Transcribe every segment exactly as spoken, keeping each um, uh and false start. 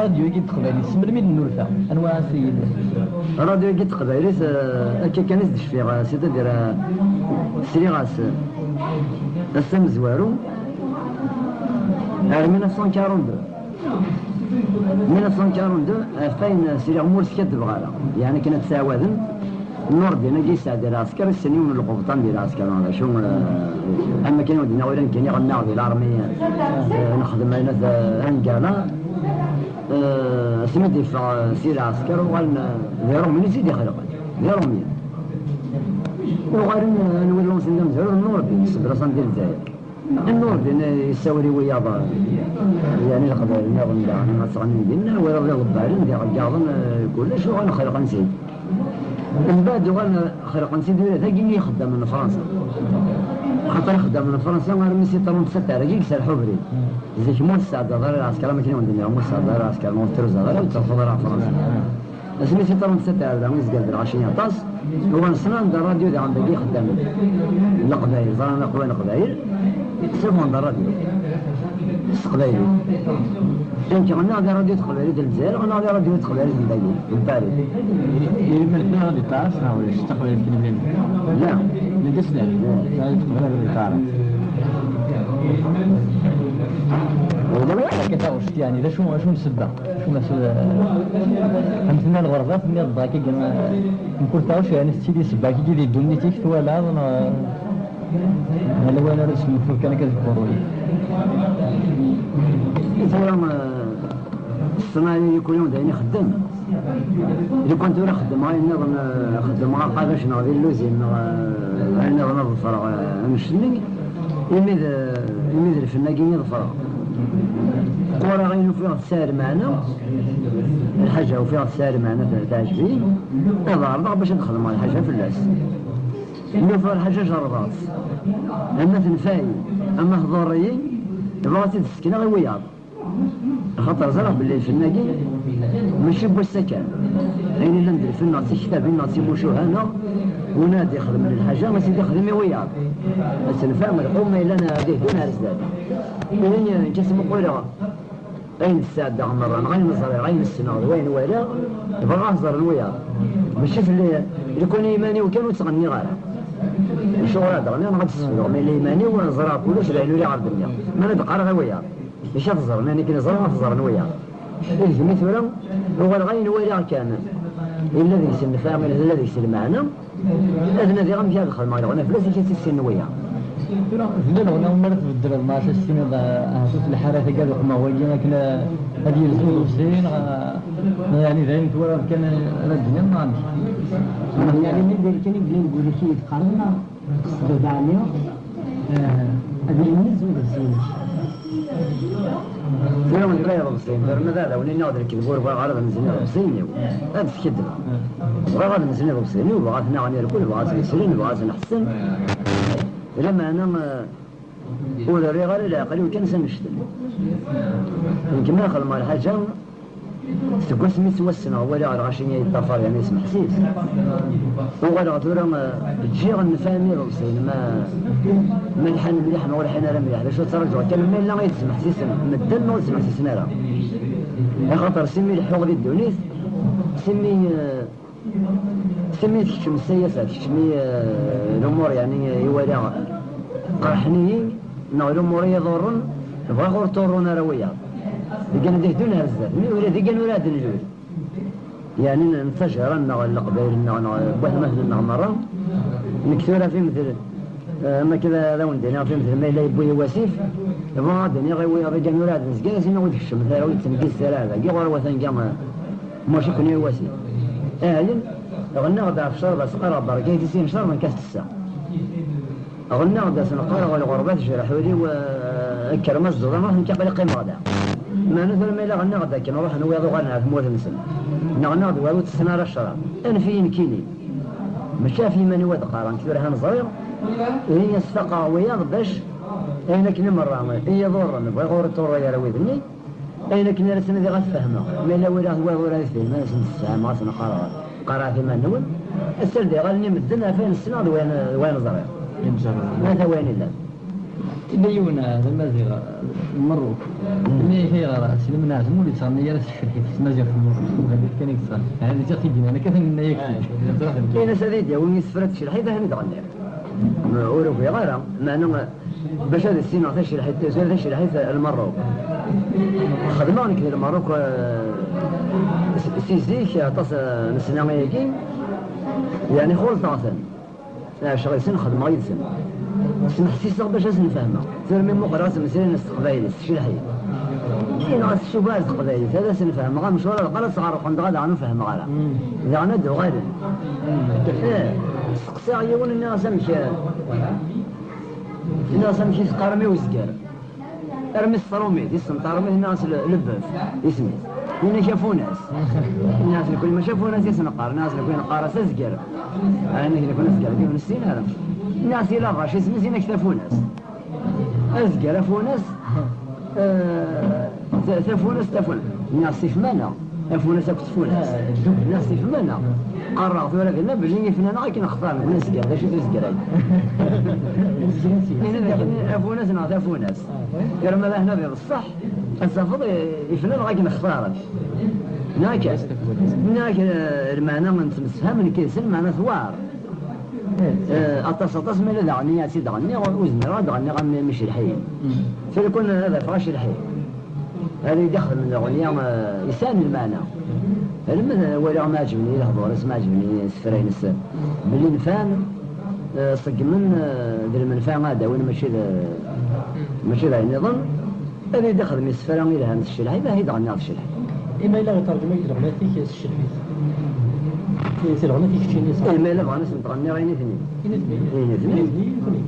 Radyu-agi n teqbaylit, s melmi d-nnulfa? Anwa ass i yella? Radyu-agi n teqbaylit, eh, akka kan i s-d-cfiɣ, eh, c'est-à-dire, eh, sliɣ-as, eh, ass amezwaru, ar mille neuf cent quarante-deux. Mille neuf cent quarante-deux, ɣef wayen sliɣ ma ur skaddbeɣ ara. Yeɛni akken ad ttɛawaden, Nurdin-agi yesɛa di lɛesker, yessen yiwen n lqebṭan di lɛesker, neɣ d acu, eh, am akken i wen-d-nniɣ ula nekkini ɣennaɣ di l'armée, eh, nexdem ayen at, eh, angala, eh, asmi d-iffeɣ, eh, si lɛesker, uɣalen, eh, d Iṛumyen i tt-id-ixelqen, d Iṛumyen. Uɣalen, eh, anwa i lansin d amezwaru d Nurdin, s Brasan di Lezzayer. Nurdin yessawel i wiyaḍ, yeɛni leqbayel nniḍen daɣen, ad ttɣennin dinna, wiyaḍ d iḍebbalen, d iɣeggaḍen, eh, kullec, uɣalen xelqen-t-id. Mbeɛd uɣalen xelqen-t-id ula d agini ixeddamen n Fransa. Axaṭer ixeddamen n Fransa, armi si trente-sept ar agi i yesserḥ ubrid. Zik ma ur tesɛeddaḍ ara lɛesker, am akken i wen-d-nniɣ, ma ur tesɛeddaḍ ara lɛesker, ma ur tetruẓaḍ ara, ur d-terfuḍ ara ɣer Fransa. Asmi si trente-sept ar da, izger-d lɣaci aṭas, uɣalen ssnen anda rradyu daɣen dagi ixeddamen n Leqbayel, ẓran aqwa n Leqbayel, safun d rradyu s teqbaylit. Donc, ɣennaɣ di rradyu teqbaylit n Lezzayer, ɣennaɣ di rradyu teqbaylit n dagi, n Paris. Yelmed ad iṭaɛes neɣ ulac taqbaylit kan i yellan? La. Nekk s la. La. Taqbaylit ad iṭaɛes. Akka taɣect, yeɛni, d acu, acu n ssebba? Acu n ssebba? Am tenna lɣerba, tenniḍ-d akka, mkul taɣect, yeɛni, tettili ssebba akka di ddunit-ik twalaḍ, neɣ, neɣ lawan ara tesnulfuḍ kan akka deg uqerruy? Tura, eh, ṣṣenɛa-agi kul yiwen d ayen ixeddem. Lukan tura xeddmeɣ ayen nniḍen, eh, xeddmeɣ aqabac neɣ di lluzin neɣ, eh, ayen nniḍen ad ḍefreɣ, eh, annect-nni, imi d, imi d lfenn-agi i ḍefreɣ. Qqureɣ ayen ufiɣ tesɛa lmeɛna, lḥaǧa ufiɣ tesɛa lmeɛna te-, teɛǧeb-iyi, ad ɛerḍeɣ bac ad xedmeɣ lḥaǧa fell-as. Mi ufiɣ lḥaǧa jerrbeɣ-tt, ama tenfa-yi, ama tḍurr-iyi, bɣiɣ ad tt-id-ssekneɣ i wiyaḍ. Axaṭer ẓriɣ belli lfenn-agi mačči n wass-a kan. Ayen illan d lfenn neɣ d tiktabin neɣ d timucuha neɣ win ad ixedmen lḥaǧa, ad tt-id-ixdem i wiyaḍ. Ad tenfeɛ lqum ma yellan ad ihdun ar zdat. Ihi, nekk asmi qquleɣ ayen d-sɛeddaɣ merra, neɣ ayen ẓriɣ, ayen ssneɣ, d wayen walaɣ, bɣiɣ ad ẓren wiyaḍ. Mačči fell-i, lukan i iman-iw kan ur ttɣenniɣ ara. Acuɣer ad ɣniɣ neɣ ad d-sefruɣ? Ma yella iman-iw, ẓriɣ kullec, d ayen uriɣ ar d-nniɣ. Ma ad d-qqareɣ i wiyaḍ. Mačči ad t-ẓren, ayen akken ẓriɣ ad t-ẓren wiyaḍ. Ihi mi tura, uɣaleɣ ayen walaɣ kan, yella deg-s nnfeɛ, yella deg-s lmeɛna, ad nadiɣ amek ad xedmeɣ leɣna fell-as, amek ad tt-issinen wiyaḍ. Tura, tella leɣna umi ara tbeddleḍ, ma ad as-tiniḍ, ah, ahatut lḥara-tagi ad uqmeɣ wagi akken, ah, ad yelzu iḍebsiyen, neɣ, ah, neɣ yeɛni d ayen twalaḍ kan, ah, ara d-tiniḍ, neɣ amek? Yeɛni, mi d ayen kan i yellan deg wul-ik i yi-d-qqaren, neɣ? Qesdeɣ daɛni, eh, ad yemmez uḍebsi-inek. Tura nekk ay iḍebsiyen, tura ma d aɛdawen-nni ad rekdeb ur bɣiɣ ara ad mzen iḍebsiyen-iw. Ad skiddbeɣ. Bɣiɣ ad mzen iḍebsiyen-iw, bɣiɣ ad ten-aɣen irkul, bɣiɣ ad ten-slen, bɣiɣ ad ten-ḥessen. Lameɛna, eh, ur rriɣ ara leɛqel-iw kan s annect-en. Nekk ma xedmeɣ lḥaǧa, seg wasmi ttwassneɣ walaɣ lɣaci-nni yeṭṭafar yerna yesmeḥsis. Uɣaleɣ tura, eh, ǧǧiɣ nnfeɛ-nni iḍebsiyen, ma, ma lḥan mliḥ neɣ ur lḥin ara mliḥ, d acu ttraǧuɣ kan ma yella ay d-smeḥsisen medden neɣ ur d-smeḥsisen ara. Axaṭer s imi leḥḥuɣ di ddunit, s imi, eh, s imi tekcem ssayasa, tekcem i, eh, lumuṛ, yeɛni, eh, i walaɣ qerḥen-iyi, neɣ lumuṛ i yi-iḍurren, bɣiɣ ur ṭṭurrun ara wiyaḍ. Deg ad ihdun ar zdat, mi ula deg ur ad nlul. Yeɛni n-, nettajer-aneɣ leqbayel-nneɣ, neɣ watmaten-nneɣ merra. Nekk tura fimt, eh, am akka ad awen-d-iniɣ fimt, ma yella yewwi-yi wasif, bɣiɣ ad d-iniɣ i wiyaḍ-agi ur ad nezgir, ad as-iniɣ ur d-kecmet ara, ur d-tengizet ara dagi, ɣur-wat anga, eh, mačči ken-yuwi wasif. Ahayen, ɣennaɣ-d ɣef ccerba, s qqareɣ berka-yi-t i sin ccerba, nekk ad t-ttesseɣ. Ɣennaɣ-d ad sen-qqareɣ lɣerba tejreḥ ul-iw, eh, kker ma tezzuḍ, ruḥ, nekk aql-i qqimeɣ da. Meɛna tura ma yella ɣennaɣ-d akken ruḥen wiyaḍ uɣalen ɣer tmurt-nsen. Neɣ ɣennaɣ-d walu ur tessen ara ccrab. Anef-iyi nekkini. Mačči ɣef yiman-iw ad qqareɣ, nekk tura han ẓriɣ. Ihi ad sfaqeɣ wiyaḍ bac ayen akken i merra i yi-iḍurren, bɣiɣ ur iṭṭurru ara wid-nni. Ayen akken ara s-nadiɣ ad fehmeɣ. Ma yella walaɣ-t wayeḍ ur ara yefhim, ad asen-d-ssefhameɣ, ad asen-qqareɣ, qqareɣ ɣef iman-nwen. Ass-a ldiɣ allen i medden ɣef wayen ssneɣ d wayen, d wayen ẓriɣ. Inşallah. Ata wayen illan. Yella yiwen, ah, d amaziɣ, ah, n Merruk. Yenna-yak ayɣer, ah, s lemneɛ, ur yettɣenni ara s tcerḥit, s tmaziɣt n Merruk, s teqbaylit kan i yettɣenni. Ɛni d tiɣ-, tiddi-nni, akka tenna-yak. Ini-as ad yi-d-yawi isefra n tcerḥit, ad ten-id-ɣenniɣ. Ur ugiɣ ara, meɛna, ah, bac ad issineɣ tacerḥit, tazwara tacerḥit n Merruk. Xedmeɣ nekk di Lmerruk, ah, s-, si zik, aṭas, ah, n ssna ayagi, yeɛni xulṭeɣ-ten. Ɛecra yid-sen xedmeɣ yid-sen. Smeḥsiseɣ bac ad sen-fehmeɣ. Tura mi muqleɣ ttmeslayen s teqbaylit, tecleḥ-iyi. Ini-as tcuba ar teqbaylit, ad asen-fehmeɣ amcur ad qqar ad sɣerqen dɣa daɣen ur fehmeɣ ara. Daɣen ad d-uɣalen. Eh, steqsiɣ yiwen, nniɣ-as amek, nniɣ-as amek i teqqarem i uzger. Armi s tṛumit, isem tṛumit, nniɣ-as le, le bœuf, isem-is. Yenna-k afunas. Nniɣ-as nekni mačči afunas i s-neqqar, nniɣ-as nekni neqqar-as azger. Ɛni nekni azger, nekni ur nessin ara. Nniɣ-as i la vache, isem-is, yenna-k tafunast. Azger, afunas, eh, ta-, tafunast, tafunast. Nniɣ-as tifmana. Afunas akked tfunast. Nniɣ-as tifmana. Qqareɣ tura dinna belli ifnan akken xtar, nekni azger, d acu-t uzger-agi? Afunas neɣ tafunast. Tura ma d ahna di ṣṣeḥ, ad tafeḍ i-, ifnan akken xtaren. Neɣ akka? Neɣ akka, eh, lmeɛna n tmesfham, nekk yid-sen lmeɛna tewɛer. Eh, aṭas, aṭas, ma la daɣen i ad tt-id-ɣenniɣ, ur zmireɣ ad ɣenniɣ am, am icelḥiyen. Tura kun ad afeɣ acelḥi. Ad yi-d-ixdem leɣniya, eh, yesɛan lmeɛna. Alma d walaɣ ma ɛeǧben-iyi lehdur-is, ma ɛeǧben-iyi isefra-ines, belli nfan, eh, ṣeggmen, eh, d lmenfaɛ ad d-awin, mačči d, mačči d ayen niḍen. Ad yi-d-ixdem isefra ilhan s ccelḥ, ad yi-d-ɣenniɣ s ccelḥ. Ima yella iṭerǧem-ak-d leɣnat-ik s ccelḥ. Tileɣnat i keččini, ṣṣeḥ? Eh, ma yella bɣan ad sen-tɣenniɣ i nitni. I nitni? I nitni. I nitni, i nitni.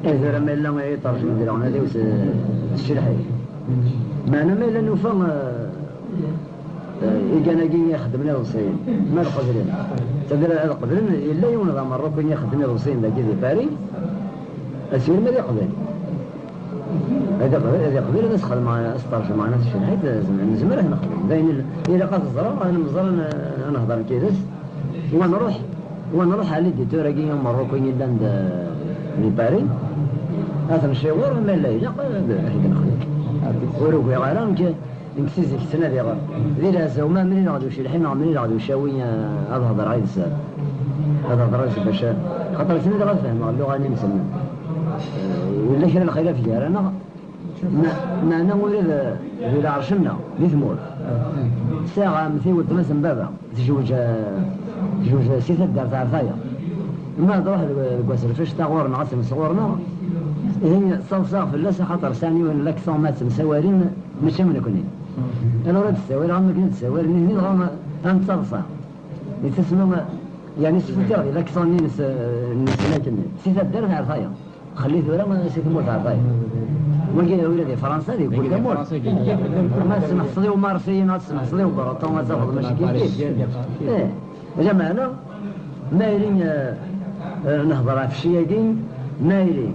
Eh, tura ma yella iṭerǧem-d leɣnat-iw s, s ccelḥ. Meɛna ma yella nufa, eh, eh, igan-agi ixeddmen iḍebsiyen, ma ad qeblen. Tabira ad qeblen, yella yiwen d Amerruk i ixeddmen iḍebsiyen dagi di Paris, asirem ad iqbel. Ad iqbel, ad iqbel, ad as-xedmeɣ, ad as-ṭerjmeɣ, ad as-ccelḥit, nezmer ad nexdem. D ayen il-, ilaq ad t-ẓreɣ, ad nemẓer, ad n-, ad nehder nekk yid-s. Wa nruḥ, wa nruḥ ɣer l'éditeur-agi Amerruk i yellan d, di Paris, ad t-nciweṛ, ma yella ilaq, ad, ad t-nexdem. Ur ugiɣ ara nekk, nekk si zik ttnadiɣ. Di leɛzawma, mlileɣ-d ucelḥi neɣ mlileɣ-d ucawi, eh, ad hedreɣ yid-s. Ad hedreɣ yid-s bac, xaṭer ttnadiɣ ad fehmeɣ lluɣa-nni-nsen. Eh, yella kra n lxilaf gar-aneɣ, me-, meɛna ula d, di lɛerc-nneɣ, di tmurt, sɛiɣ ɛemti, weltma-s n baba, tejwej, eh, tejwej si taddart ɣer tayeḍ. Ma ad truḥ deg, deg waserfic ta ɣur-neɣ, ad tens ɣur-neɣ, ihi ttaḍsaɣ fell-as, axaṭer sɛan yiwen n l'accent ma ttemsawalen, mačči am nekni. Alors ad d-ssawaleɣ am wakken i d-ssawalen nitni, dɣa ad nettaḍsa. Yettasma, yeɛni sfutiɣ di l'accent-nni-ines, eh, n snat-nni. Si taddart ɣer tayeḍ. Xelli tura si tmurt ɣer tayeḍ. Wagi ula di Fransa, di kul tamurt. Ma tesmeḥseḍ i umarsiyen, ad tesmeḥseḍ i ubreṭun, ad tafeḍ mačči kif kif. Eh, lameɛna, ma yili, eh, eh, nehder ɣef cci-agi, ma yili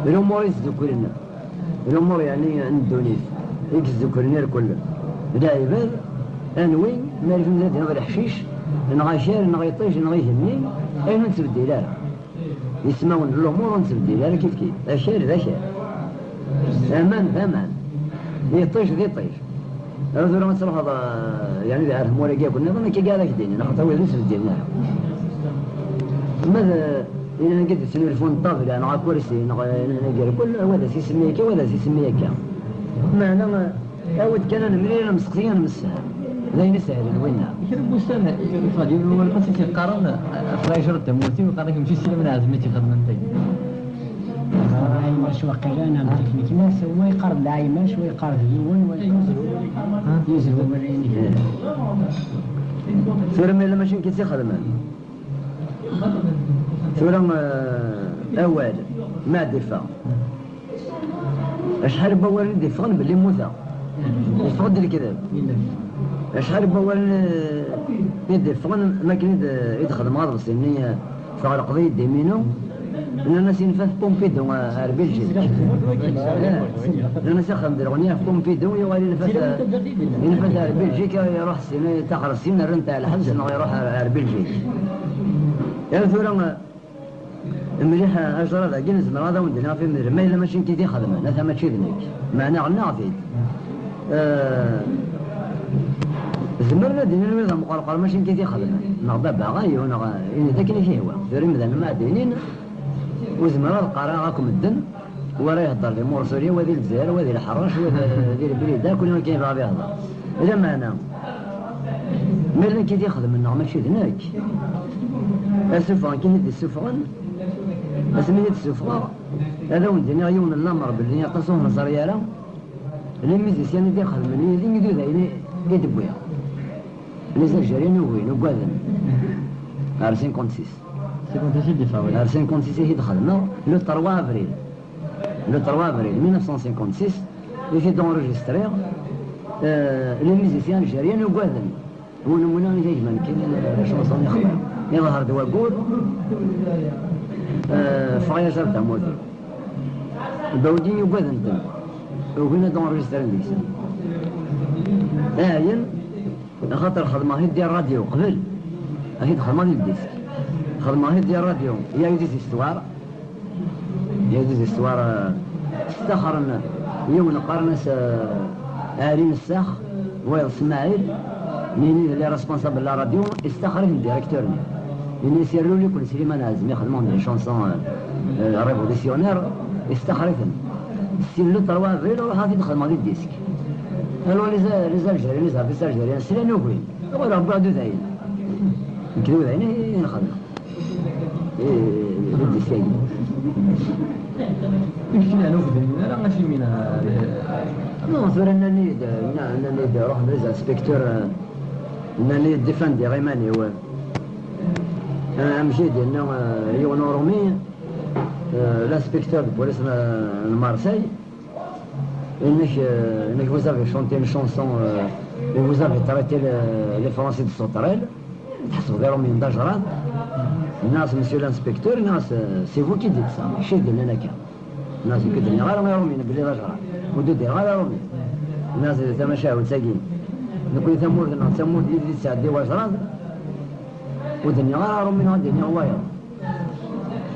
lumuṛ i sduklen. Lumuṛ, yeɛni, n ddunit i yesduklen irkel d lɛibad, anwi, ma yif-, d leḥcic, neɣ akal, neɣ iṭij, neɣ igenni, ayen ur nettbeddil ara. Ismawen n lumuṛ ur nettbeddil ara kif kif. Akal d akal. Aman d aman. Iṭij d iṭij. Ara tura ad truḥeḍ, eh, yeɛni, di ar tmura-agi akk nniḍen, akka ara ak-d-inin, axaṭer wid ur ttbeddil ara. Ma d, eh, inan akka d-ttnulfun ṭṭabla, neɣ akursi, neɣ, eh, inan akka irkul, wa ad as-isemmi akka, wa ad as-isemmi akka. Meɛna, eh, awi-d kan ad nemlil, ad nemseqsi, ad nemsefham. D ayen isehlen winna. Kra n wussan, yeffeɣ-d yiwen n walqas i s-yeqqaren, eh, frayjer d tamurt-iw, yeqqaren-ak mačči s Sliman Ɛazem i tt-ixedmen tagi. Ɛimac waqila, neɣ d tiknik-nnes, wa yeqqar d Ɛimac, wa yeqqar d yiwen, wa yeqqar d yezhu. Tura ma yella mačči nekk i tt-ixedmen. Tura, eh, awal, ma d-iffeɣ. Acḥal n wawalen i d-iffɣen belli mmuteɣ. Yeffeɣ-d lekdeb. Acḥal n wawalen, eh, i d-iffɣen, mi akken i d-, i d-xedmeɣ aḍebsi-nni, eh, tɣelqeḍ-iyi-d iminu. Nnan-as infa-t Pompidou, eh, ar Belgique. Eh, nnan-as axdem-d leɣniya ɣef Pompidou, yuɣal infa-t, infa-t ar Belgique, iruḥ syin, taxer syin, rran-t ar lḥebs, neɣ iruḥ ar, ar Belgique. Yerna tura, eh, Mliḥ, ajrad-agi nezmer ad awen-d-iniɣ ɣef imedlen, ma yella mačči nekk i t-ixedmen, ata mačči d nekk, meɛna ɣennaɣ-t-id. Eh, zemren ad d-inin wid am Qerqer mačči nekk i t-ixedmen, neɣ Baba Ɣayu, neɣ ini-d akken i k-ihwa. Tura imdanen ma ad d-inin, ur zemreɣ ad qqareɣ akk medden, wa ara ihedder di Muṛsuli, wa di Lezzayer, wa di Leḥṛac, wa di, di Leblida, kul yiwen akken yebɣa ad ihder. Lameɛna, ma yella nekk i t-ixedmen neɣ mačči d nekk, ad suffɣen akken i t-id-issufɣen, asmi i t-id-ssufɣeɣ, ad awen-d-iniɣ yiwen n lamer belli aṭas ur neẓri ara, les musiciens i d-ixedmen yid-i i d udayen i d-wwiɣ. Les Algériens ugin, ugaden. Ar cinquante-six. Cinquante-six i d-yeffeɣ, oui. Ar cinquante-six i t-id-xedmeɣ, le trois avril. Le trois avril mille neuf cent cinquante-six, i t-id-enregistriɣ, euh, les musiciens algériens ugaden. Win umuna i gma-nni kan, la chanson ixḍer. Iḍher-d waggur, eh, ffeɣ-as ar tamurt. Bawdi ugaden-ten. Ugin ad enregistren deg-s. Ayen, axaṭer xedmeɣ-t-id di rradyu qbel. Ad t-id-xedmeɣ di ldisk. Xedmeɣ-t-id di rradyu, il y a eu des histoires. Il y a eu des histoires, euh, staxren yiwen qqaren-as, euh, Ɛli Nessax, wayeḍ Smaɛil, nini les responsables de la radio, istaxer-iten directeur-nni. Ini-as irruli-ken Sliman Ɛazem, ixdem des chansons, euh, euh, révolutionnaires, istaxer-iten. Si le trois avril, ruḥeɣ ad t-id-xedmeɣ di disque. Alors les, les Algériens, les artistes algériens, slan ugin. Uɣaleɣ wwiɣ-d udayen. Nekk d udayen i, i nxedmeɣ. Eh, d disque-agi. Ur k-nɛna ur k-d-nnin ara acimi neɣ? Non, tura nnan-iyi-d, nna-, nnan-iyi-d ruḥ d les inspecteurs, eh, nnan-iyi-d défendiɣ iman-iw. Eh, amek i d-yenna, eh, yiwen urumi, eh, l'inspecteur de police n, n Marseille, Inek, euh, inek, vous avez chanté une chanson, euh, et vous avez traité le, les Français de sauterelles. Tḥesbeḍ Iṛumyen d ajrad? Nniɣ-as, monsieur l'inspecteur, nniɣ-as, euh, c'est vous qui dites ça, mačči d nnan akka. Nniɣ-as, nekk ur d-nniɣ ara Iṛumyen belli d ajrad. Ur d-ddiɣ ara Iṛumyen. Nniɣ-as, tamacahut-agi, nekkni tamurt-nneɣ d tamurt i d-yettɛeddi wajrad. Ur d-nniɣ ara Iṛumyen, ad d-iniɣ wayeḍ.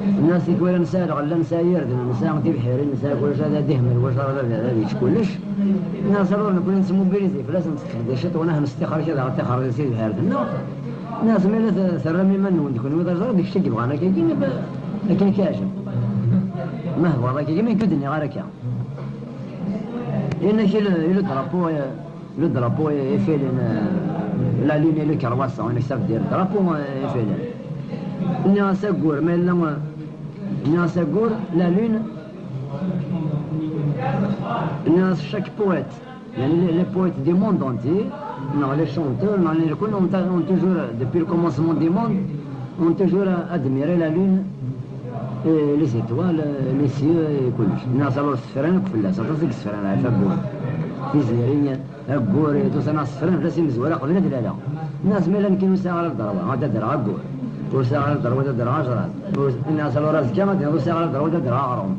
Nniɣ-as, tikwal nesɛa lɣella, nesɛa irden, nesɛa tibḥirin, nesɛa kullec, ad, ad ihmel wajrad, ad, ad yečč kullec. Nniɣ-as, alors nekkni nettmobilizi fell-as, nettqeddic ciṭ, wa nitixer kra, ad tixer di tibḥirt-nneɣ. Nniɣ-as, ma yella t-, terram iman-nwen d kenwi d ajrad, d kečč i yebɣan akkagi, akken i k-yeɛjeb. Ma tebɣiḍ akkagi, ma nekk ur d-nniɣ ara akka. Yenna-k i le, i le drapeau, euh, le drapeau est, est félin, euh, la lune et le croissant, yenna-k ça veut dire drapeau, euh, est félin. Nniɣ-as aggur, ma yella, nniɣ-as aggur, la lune, nniɣ-as chaque poète, yani les, les poètes du monde entier, non, les chanteurs, non, les, ont, ont toujours, depuis le commencement du monde, ont toujours admiré la lune, et les étoiles, les cieux et kullec. Nniɣ-as alors sefran akk fell-as, aṭas i yessefran ɣef waggur. Tiziri, aggur, et tout ça, nniɣ-as sefran fell-as imezwura qbel ad laleɣ. Nniɣ-as ma yella nekkin ur sɛiɣ ara lderwa, ad d-adreɣ aggur. Ur sɛiɣ ara lderwa ad adreɣ ajrad. Ur, nniɣ-as alors azekka ad d-iniɣ ur sɛiɣ ara lderwa ad adreɣ aɣrum.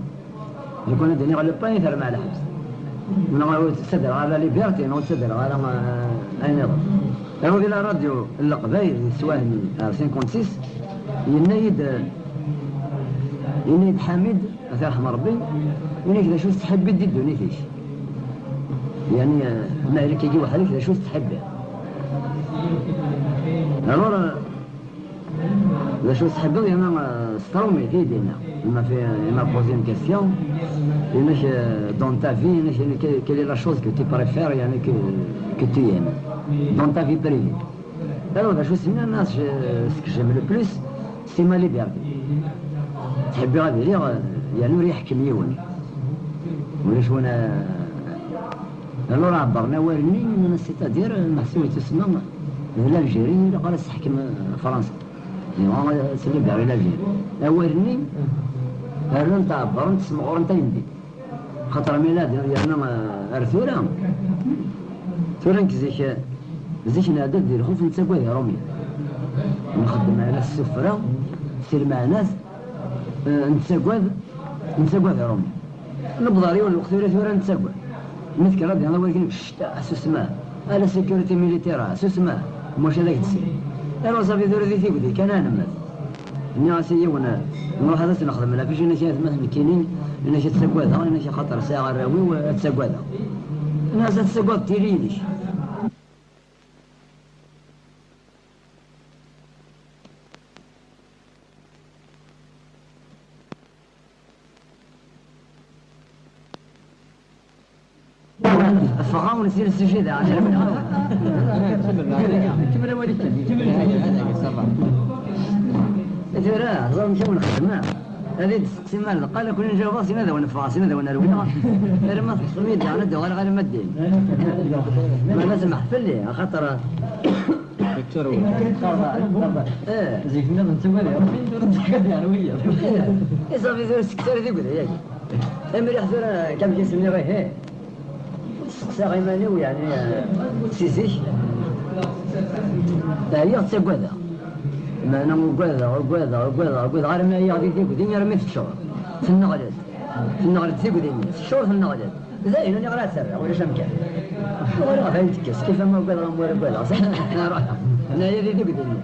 Lukan ad d-iniɣ le pain termeɛ lḥebs. Neɣ ur ttadreɣ ara la liberté, neɣ ur ttadreɣ ara, eh, ayen iḍen. Awi di la radio n Leqbayel di teswiɛt-nni ar cinquante-six, yenna-yi-d, yenna-yi-d Ḥamid, ad t-yerḥem Rebbi, yenna-k d acu tettḥibbiḍ di ddunit-ik? Yani, eh, ma yella-k-agi weḥd-k, d acu tettḥibbiḍ? Alors, eh, d acu tettḥibbiḍ, yerna, eh, s trumit i d-yenna. Il m'a fait, il m'a posé une question. Yenna-k, eh, dans ta vie, yenna-k, quelle, quelle est la chose que tu préfères, yani, que, que tu aimes dans ta vie privée? Alors, d acu s-nniɣ, ce que j'aime le plus, c'est ma liberté. Ttḥibbiɣ ad iliɣ, eh, yani, ur yi-ḥekkem yiwen. Ulac win, eh, alors, ɛebbren awal-nni, c'est-à-dire, eh, meḥsub yettusemma d l'Algérie, ilaq ara tesseḥkem, eh, Fransa. Yebɣa ad s-libérer l'Algérie. Awal-nni, rran-t, ɛebbren-t, smeɣren-t ayen din. Xaṭer mi la d-, yerna, eh, ar tura. Tura nekk zik, zik nɛedda-d di lxuf, nettagad Iṛumyen. Nxeddem ala s ssufra, s lmeɛnat, eh, nettagad, nettagad Iṛumyen. Newweḍ ɣer yiwen lweqt tura, tura nettagad. Mi tekker ad d-yenna wagi, ccta, susma. Ala sécurité militaire, susma. Maca d ak-d-sin. Alors, ça fait tura di tigdi kan ad nemmet. Nniɣ-as i yiwen, nruḥ ad as-nexdem lafic, yenna-k: "Aytma, nekkini", yenna-k, "ad ttagadeɣ", yenna-k, "axaṭer sɛiɣ arraw-iw, ad ttagadeɣ." Nniɣ-as: "Ad tessagadeḍ tili-inek." Ffɣeɣ-awen si le sujet daɣen. Kemmel awal-ik kan. Kemmel. Tura, ẓer amek i wen-xedmeɣ. Ad yi-d-testeqsim ar deqqal, ad ken-njawabeɣ, sin ad awen-ffɣeɣ, sin ad awen-rwiɣ. Arma teṭṭfem-iyi-d daɣen, ad d-uɣaleɣ arma d din. Ma d asemḥ fell-i, axaṭer Docteur Wul. Ih. Zik nniḍen d tugad yerwin, tura d tugad yerwin. Ih. I ṣafi tura sekter tigda-yagi. Amriḥ tura, kam kis-nniɣ, ih. Steqsaɣ iman-iw, yeɛni, eh, si zik. Ɛyiɣ, ttagadeɣ. Meɛna ugadeɣ, ugadeɣ, ugadeɣ, ugadeɣ, armi ɛyiɣ di tigdi, armi teččur. Tenneɣled. Tenneɣled tigdi-nni. Teččur, tenneɣled. Dayen, aniɣer ara tt-rreɣ, ulac amkan. Uɣaleɣ dayen tekkes, kif ama ugadeɣ, am ur ugadeɣ. Ruḥeɣ. Nɛya di tugdi-nni.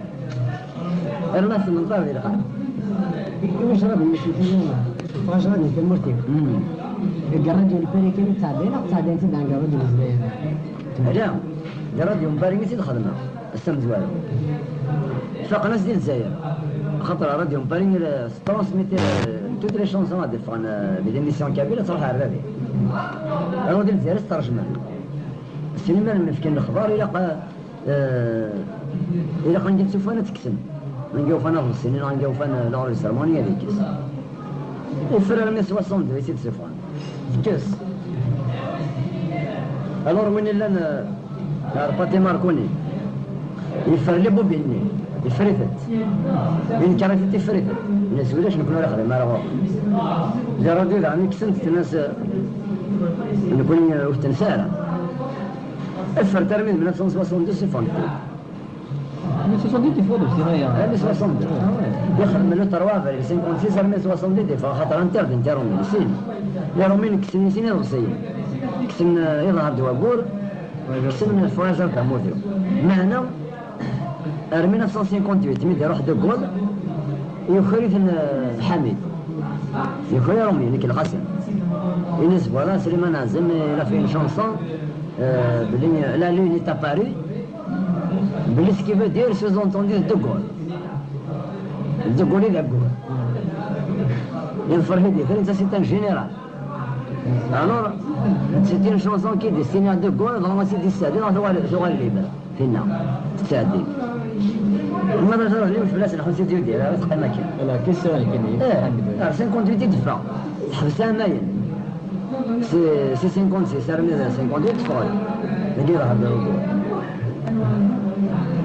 Rnu-as tmenṭar di lqaɛ. Iwacu rad yeccuti, ffeɣ ajrad di tmurt-iw. Mm. Deg rradyu n Paris kan i ttɛeddayen, neɣ ttɛeddayen-tt-id deg rradyu n Lezzayer? Ala, deg rradyu n Paris i tt-id-xedmeɣ. Ass amezwaru. Faqen-as di Lezzayer. Axaṭer rradyu n Paris, euh, transmettre, euh, toutes les chansons ad d-ffɣen, euh, di l'émission kabyle, ad truḥ ar rradyu. Alors di Lezzayer ad tt-terjmen. Sin imal mi fkan lexbar, ilaq, euh, ilaq anga tt-ufan ad tt-kksen. Anga ufan aḍebsi-nni, neɣ anga ufan, euh, l'enregistrement-nni ad ikkes. Iffer armi soixante-deux i tt-id-ssufɣen. Tekkes. Alors win illan, euh, ar Pati Marconi, yeffer les bobines-nni, yeffer-itent. Yenker-itent, yeffer-itent. Yenna-as: "Ulac, nekkni ur ixdim ara ɣur-neɣ." Di rradyu daɣen i kksen-t, tenna-as: "Nekkni, euh, ur t-tensa ara." Ffert armi d mille neuf cent soixante-deux, ssufɣen-t-id. Mille soixante-deux, il faut aussi, ouais, hein. Ah, mille soixante-deux. Ah, ouais. Ixdem le trois avril cinquante-six armi soixante-deux, il faut, xaṭer interdit i Romain, sin. Les Romains kksen i sin iḍebsiyen. Kksen, euh, iḍher d wagur, kksen lefraza d amudu. Meɛna, ar mille neuf cent cinquante-huit, mi d-iruḥ De Gaulle, yuker-iten, euh, Ḥamid. Yuker i Romain, nekk lqasem. Ini-as: "Voilà, Slimane Azem, il a fait une chanson, euh, belli, euh, la lune est apparue." Belli ce qui veut dire sous-entendu De Gaulle. De Gaulle i d aggur. Yeḍfer Hidi, c'est un général. Alors, c'est une chanson qui est destinée à De Gaulle, vraiment c'est destinée, tuɣal, tuɣal libre. Tinna, tettɛeddi. Ma d aẓar ɣliw fell-as lḥut i d-yudir, ara teqqim akken. Ala, kis ara nekkini. Eh, ar cinquante-huit i d-teffeɣ. Teḥbes ɛamayen. Si, si cinquante-six armi d cinquante-huit teffeɣ. Dagi d aḥebber ugur.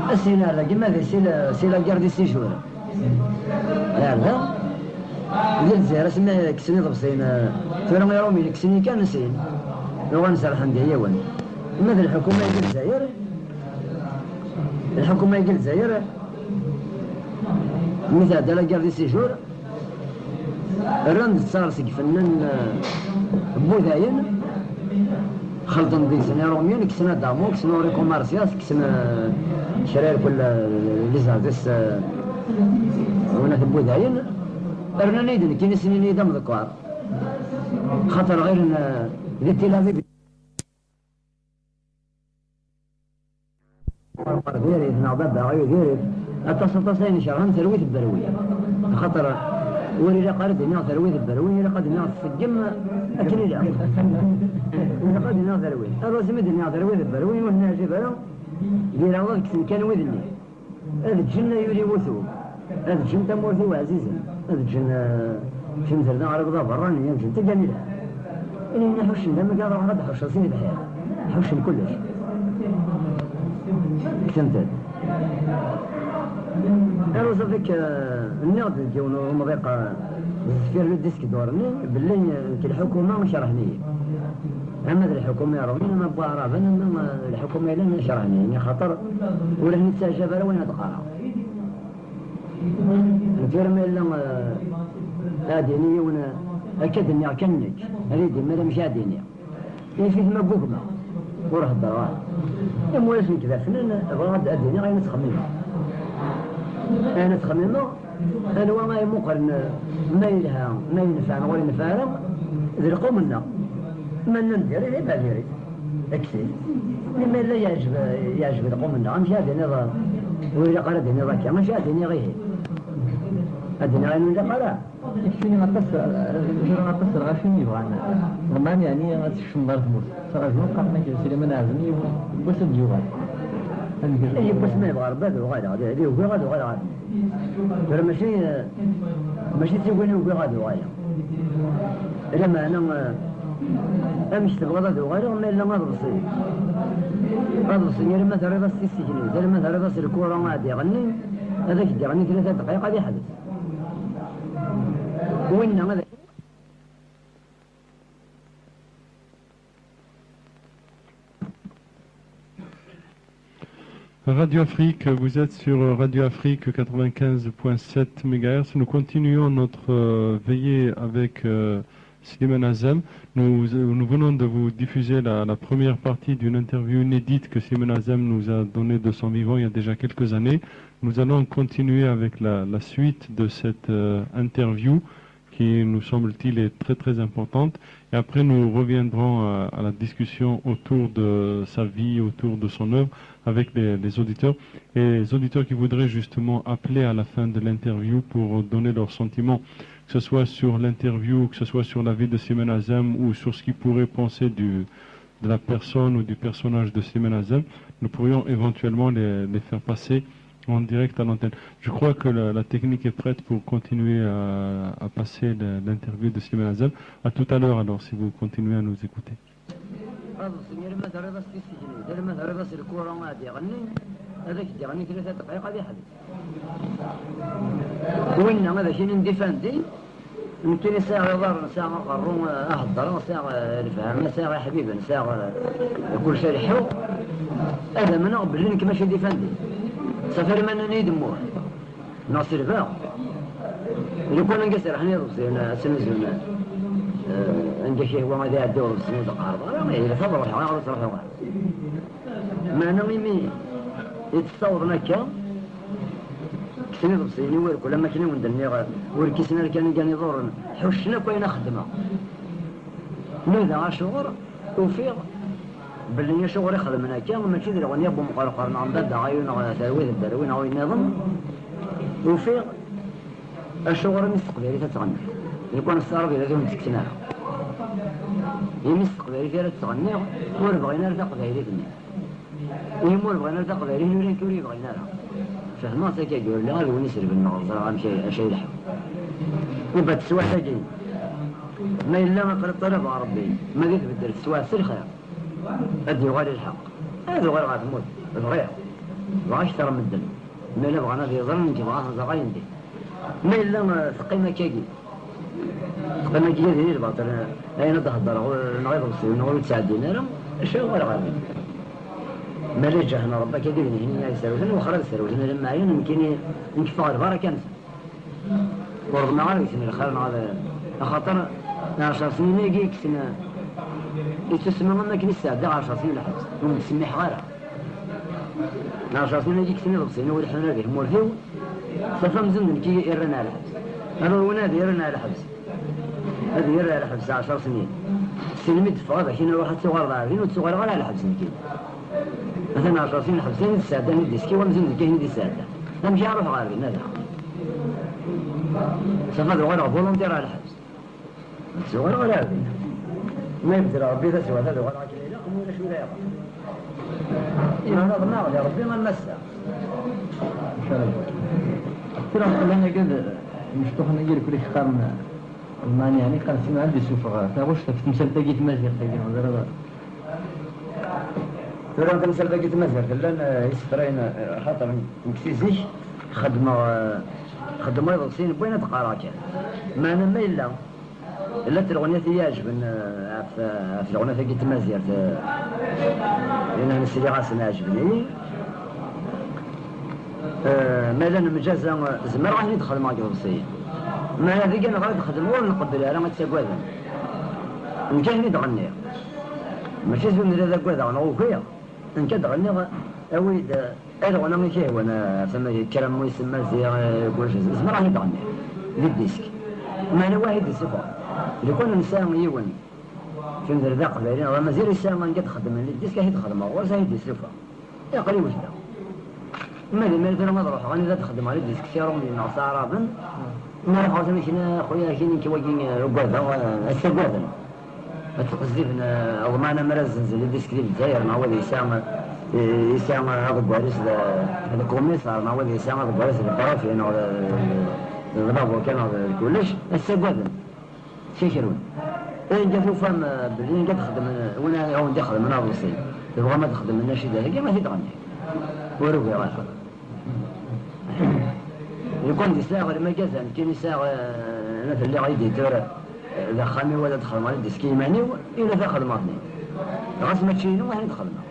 Asin ar dagi ma d si la, si la guerre des six jours. Ar da, di Lezzayer asmi kksen iḍebsiyen, eh, tura Iṛumyen kksen-iyi kan sin. Uɣalen serḥen-d yiwen. Ma d lḥukuma-agi n Lezzayer, lḥukuma-agi n Lezzayer, mi tɛedda la guerre des six jours, rran-d ttar seg fennan, eh, n Wudayen, xelṭen deg-sen Iṛumyen, kksen Adamo, kksen Enrico Macias, kksen, eh, kra irkul, eh, les artistes, eh, winat n Wudayen, rnan-iyi-d nekkini, snin-iyi-d amḍekkar, xaṭer ɣilen, eh, di Tel Aviv. Ɣer diri-t, neɣ baba ɣer diri-t. Aṭas, aṭas ayen kerhen talwit n Berwi. Axaṭer ur ilaq ara ad d-iniɣ talwit n Berwi, ilaq ad d-iniɣ tṣeggem akken ilaq. Ilaq ad d-iniɣ talwit. Ar wasmi d-iniɣ talwit n Berwi, ur ten-iɛjib ara, diraɣ ad kksen kan wid-nni. Ad ǧǧen ayul-iw utug, ad ǧǧen tamurt-iw ɛzizen, ad ǧǧen, eh, timterda ɣer iwḍa berrani, ad ǧǧen tagamila. Ini-nni ḥuccen d amagaḍ, ruḥeɣ ad ḥucceɣ si lebḥir. Ḥuccen kullec. Kksen-t-id. Aruz avec, eh, nniɣ-d deg yiwen n umḍiq, eh, deffir le disque d'or-nni, belli, eh, nekk lḥukuma kerhen-iyi. Ama d lḥukuma iṛumyen, ama n waɛraben, ama, eh, lḥukuma yellan kerhen-iyi, axaṭer ur ten-ittaɛjab ara wayen ad qqareɣ. Tura ma yella, eh, ad d-yini yiwen, eh, akka d-nniɣ kan nekk, ad yi-d-yemmal amek ad d-iniɣ. Yif-it ma ggugmeɣ, ur heddreɣ ara. Imuras nekk d afnan, bɣiɣ ad, ad d-iniɣ ayen ad ttxemmimeɣ. Ayen ad ttxemmimeɣ, Anwa ay imuqlen ma yelha, ma yenfeɛ neɣ ur yenfeɛ ara, d lqum-nneɣ. Ma nnan diri, ihi bah diri. Kkes-it. Mi ma yella yeɛjeb, yeɛjeb lqum-nneɣ, amek ara d-tiniḍ ur ilaq ara ad d-tiniḍ akka? Amek ara d-tiniḍ ihi? Ad d-tiniḍ ayen ur ilaq ara? Keččini aṭas, tura aṭas n lɣaci i yebɣan. Ḍman, yeɛni, ad tekcmeḍ ɣer tmurt. Ttṛajun, qqaren-ak Sliman Ɛazem yiwen n wass ad d-yuɣal. Ad nger- Yiwwas ma yebɣa Rebbi ad uɣaleɣ, d, d ugiɣ ad uɣaleɣ ɣer. Tura mačči, mačči d tiwin i ugiɣ ad uɣaleɣ. Lameɛna, eh, amek tebɣiḍ ad uɣaleɣ ma yella aḍebsi? Aḍebsi, alamma terriḍ-as tiseknit, alamma terriḍ-as lkura ad iɣenni, ad ak-d-iɣenni tlata ddqayeq ad iḥbes. Winna ad Radio Afrique, vous êtes sur Radio Afrique quatre-vingt-quinze point sept mégahertz. Nous continuons notre euh, veillée avec euh, Slimane Azem. Nous, nous venons de vous diffuser la, la première partie d'une interview inédite que Slimane Azem nous a donnée de son vivant il y a déjà quelques années. Nous allons continuer avec la, la suite de cette euh, interview qui, nous semble-t-il, est très très importante. Et après, nous reviendrons euh, à la discussion autour de sa vie, autour de son œuvre, avec les, les auditeurs. Et les auditeurs qui voudraient justement appeler à la fin de l'interview pour donner leurs sentiments, que ce soit sur l'interview, que ce soit sur la vie de Slimane Azem ou sur ce qu'ils pourraient penser du, de la personne ou du personnage de Slimane Azem, nous pourrions éventuellement les, les faire passer en direct à l'antenne. Je crois que la, la technique est prête pour continuer à, à passer le- l'interview de Slimane Azem. À tout à l'heure alors, si vous continuez à nous écouter. Aḍebsi, alamma terriḍ-as tiseknit, alamma terriḍ-as lkura ad iɣenni, ad ak-d-iɣenni tlata ddqayeq ad iḥbes. Winna ad ak-inin d ifandi, nekkini sɛiɣ iḍarren, sɛiɣ aqerru, eh, aheddreɣ, sɛiɣ eh, lefhama, sɛiɣ iḥbiben, sɛiɣ eh, kullec ad leḥḥuɣ, ad amneɣ belli nekk mačči d ifandi. Safi alamma nnan-iyi-d mmuh. Neɣ selbeɣ. Lukan anga serḥen iḍebsiyen, ad snuzun, eh, anga k-ihwa ad iɛeddi uḍebsi ur d-qqareḍ ara, ihi ata ad ruḥeɣ, ayɣer ur ttruḥuɣ ara? Meɛna imi i tt-ssawḍen akka, kksen iḍebsiyen i wirkul, am wakken i wen-d-nniɣ, ur kkisen ara kan igan iḍurren, ḥuccen akk ayen a xeddmeɣ. Nudaɣ acuɣer ufiɣ belli acuɣer i xedmen akka, mačči d leɣniya n Umqerqer neɣ n Baba Ɛyun neɣ Terwi d Berwi neɣ win nniḍen, ufiɣ acuɣer imi s teqbaylit ad tɣenni, lukan s taɛrabt ad wen-tt-kksen ara. Imi s teqbaylit ara tt-ɣenniɣ, ur bɣin ara taqbaylit-nni. Imi ur bɣin ara taqbaylit, ula nekk ur yi-bɣin ara. Fehmeɣ-tt akka, ur lliɣ ara d win iselben neɣ ẓriɣ amek ay, acu ay lḥeqq. Uba teswiɛt-agi, ma yella aql-i ṭṭalabeɣ Rebbi, ma ad tbeddel teswiɛt s lxir, ad d-yuɣal lḥeqq, ad uɣaleɣ ɣer tmurt. Bɣiɣ, bɣiɣ akter n medden. Ma yella bɣan ad iyi-ẓren, nekk bɣiɣ ad ẓreɣ ayen din. Ma yella, eh, teqqim akkagi, teqqim akkagi di lbaṭel, eh, ayen ad d-heddreɣ, eh, neɣ iḍebsiyen, neɣ ur ttɛeddin ara, acu yuɣal ɣer din? Ma la ǧahna Rebbi akkagi d nehni ad srewten, wexxer ad srewten, alamma ɛyan, nekkini, nekk ffeɣ lbaraka-nsen. Ur ḍmiɛeɣ ara deg-sen lxir, neɣ ad, axaṭer ɛecṛ snin-agi i yekksen, ittusemma am wakken i sɛeddaɣ ɛecṛ snin lḥebs, ur m-ttsemmiḥeɣ ara. Ɛecṛ snin-agi i yekksen iḍebsiyen ur leḥḥun ara di tmurt-iw, safi amzun d nekk i irran ar lḥebs. Ala win ad irran ar lḥebs, ad yerr ar lḥebs ɛecṛ snin. Syin mi d-teffɣeḍ, akin ruḥ ad tuɣaleḍ ar din, ur ttuɣaleɣ ara ar lḥebs nekkini. Atan ɛecṛ snin lḥebs, ayen i d-sɛeddan i d-iskiw amzun d nekk ayen i d-isɛeddan. Amek ara ruḥeɣ ɣer din ad aɣeɣ? Safi ad uɣaleɣ volontaire ɣer lḥebs. Ad uɣaleɣ ɣer din. Ma yebdel Rebbi taswiɛt ad uɣaleɣ akken ilaq, ma ulac ula yeɣleḍ. Meɛna ḍemɛeɣ di Rebbi am ass-a. Tura llan agad imecṭuḥen-agi irkul i k-qqaren Lalman, yeɛni qqaren Sima ad d-isuffeɣ taɣect ɣef temsalt-agi tmaziɣt-agi, neɣ d ara Tura tamsalt-agi tmazirt llan, eh, isefrayen, eh, xaṭer nekk si zik xeddmeɣ, eh, xeddmeɣ iḍebsiyen n wayen ad d-qqareɣ kan. Meɛna ma yella, llant tleɣniyat i yi-ɛeǧben, eh, ɣef, ɣef tleɣniyat-agi n tmazirt, eh, yenna sliɣ-asen ɛeǧben-iyi. Eh, ma yella nemǧaza, eh, zemreɣ ad ten-id-xedmeɣ deg iḍebsiyen. Meɛna deg-a neɣ ad xedmeɣ ur nqebbel ara ad ttagaden. Nekk ad ten-id-ɣenniɣ. Mačči zun nella d aggadeɣ neɣ ukiɣ. Nekk ad d-ɣenniɣ, awi-d, eh, Ay leɣna i k-ihwan, a tama yekker am wis Maziɣ, eh, kullec, zemreɣ ad t-id-ɣenniɣ di disk. Meɛna wahid yessufɣen. Lukan nesɛa yiwen, fimder d aqbayli neɣ d amaziɣ, yesɛa anga d-xeddmen di disk, ad t-id-xedmeɣ ɣur-s, ad t-id-yessufeɣ. Aql-i wejdeɣ. Ma d imir tura ad ruḥeɣ anida ad xedmeɣ di disk s iṛumyen neɣ s aɛraben, ma ruḥeɣ tura kina, xuya, kini nekk wagi, eh, ugadeɣ, eh, ad ttagaden. Ad ttqezziben, eh, ḍman ammer ad zzenzen di disk di Lezzayer, neɣ wad yesɛa, eh, yesɛa aḍeggar-is d, d kumisar, neɣ wad yesɛa aḍeggar-is d préfet, neɣ d, d, d l'avocat, neɣ d kullec, ad ttagaden. Ttakrun. Anga tufam, eh, belli anga txedmem, eh, win ara awen-d-ixedmen aḍebsi, tebɣam ad txedmem anacida-agi, ad t-id-ɣenni. Ur ugiɣ ara. Lukan d sɛiɣ lmagazan, kan i sɛiɣ, eh, ana telliɣ éditeur, eh, d axxam-iw ad xedmeɣ ldisk i yiman-iw, ila ta xedmeɣ-ten-id. Ɣas mačči inu, ahin d-xedmeɣ.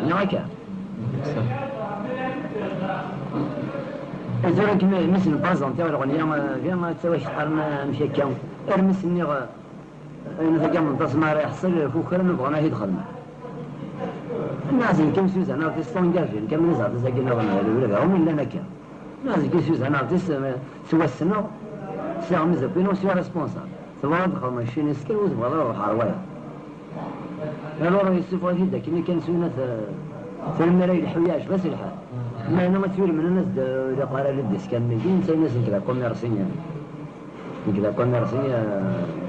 Nniɣ akka. Tura kem-, mi sen-prezentiɣ lɣenya, eh, di, eh, ttawak qqaren, eh, amek akka. Armi s-nniɣ, eh, Ayen tagi menṭas mi ara yeḥṣel kukran bɣan ad t-id-xedmen. Nniɣ-asen kan Suzanne Artist s'engage, nekk am les artistes-agi nniḍen, ula d aɣum llan akka. Nniɣ-asen kan Suzanne Artist, eh, ttwassneɣ, sɛiɣ mes amis, je suis responsable. Tebɣiḍ ad txedmeḍ cci-nni s kan, ur tebɣiḍ ara ruḥ ɣer wayeḍ. Alors yessufeɣ-it-id akken kan s winat, eh, tura mi ara yelḥu yeɛjeb-as lḥal. Meɛna ad twilem nnan-as-d, eh, ur ilaq ara lid-is kan, netta yenna-as nekk d akummersi. Nekk d akummersi, eh,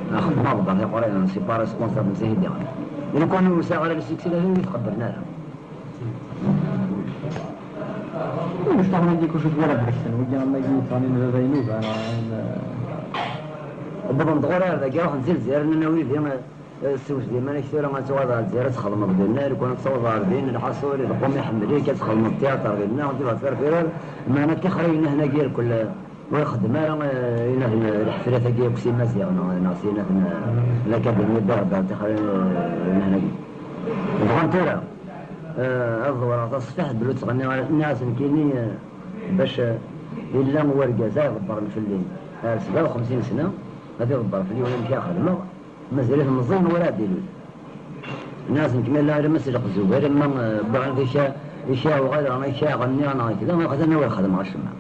xeddmeɣ ḍebber tiqurayin, c'est pas responsable, netta i d-iɣer. Lukan ur sɛiɣ ara le succès, d acu i tqebblen ara. Ur yecṭaḥ wagi kucu twala deg-sen, wagi am wagi yettɣanin baba inuba, neɣ ayen, eh, wwḍen-d ɣur-i ar dagi, ruḥen si Lezzayer, nnan-awen-d, eh, ssewjed iman-ik tura ad tuɣaleḍ ar Lezzayer ad txedmeḍ dinna, lukan ad taweḍ ar din, lḥaṣul, lqum iḥemmel-ik, ad txedmeḍ tyaṭer dinna, ad tebɣeḍ tirfirar, meɛna ttixer-iyi-n ahnagi irkel, ur ixeddem ara, eh, inat n leḥflat-agi akk s Imaziɣen, neɣ, neɣ s inat n, eh, l'Académie de Berbère, tixer, eh, inat-agi. Bɣan tura, eh, ad ḍewreɣ taṣfiḥt, belli ur ttɣenniɣ ara, nniɣ-asen kini, eh, bac, eh, yella urgaz-a iḍebbren fell-i ar sebɛa u xemsin sna, ad iḍebber fell-i ula amek ara xedmeɣ. Mazal-it meẓẓi, ur ɛad ilul. Nniɣ-asen, kemmel alamma s leqzub, alamma, eh, wwiɣ-d ika, ika uɣaleɣ, ika ɣenniɣ neɣ kda, neɣ kda, ur xedmeɣ acemma.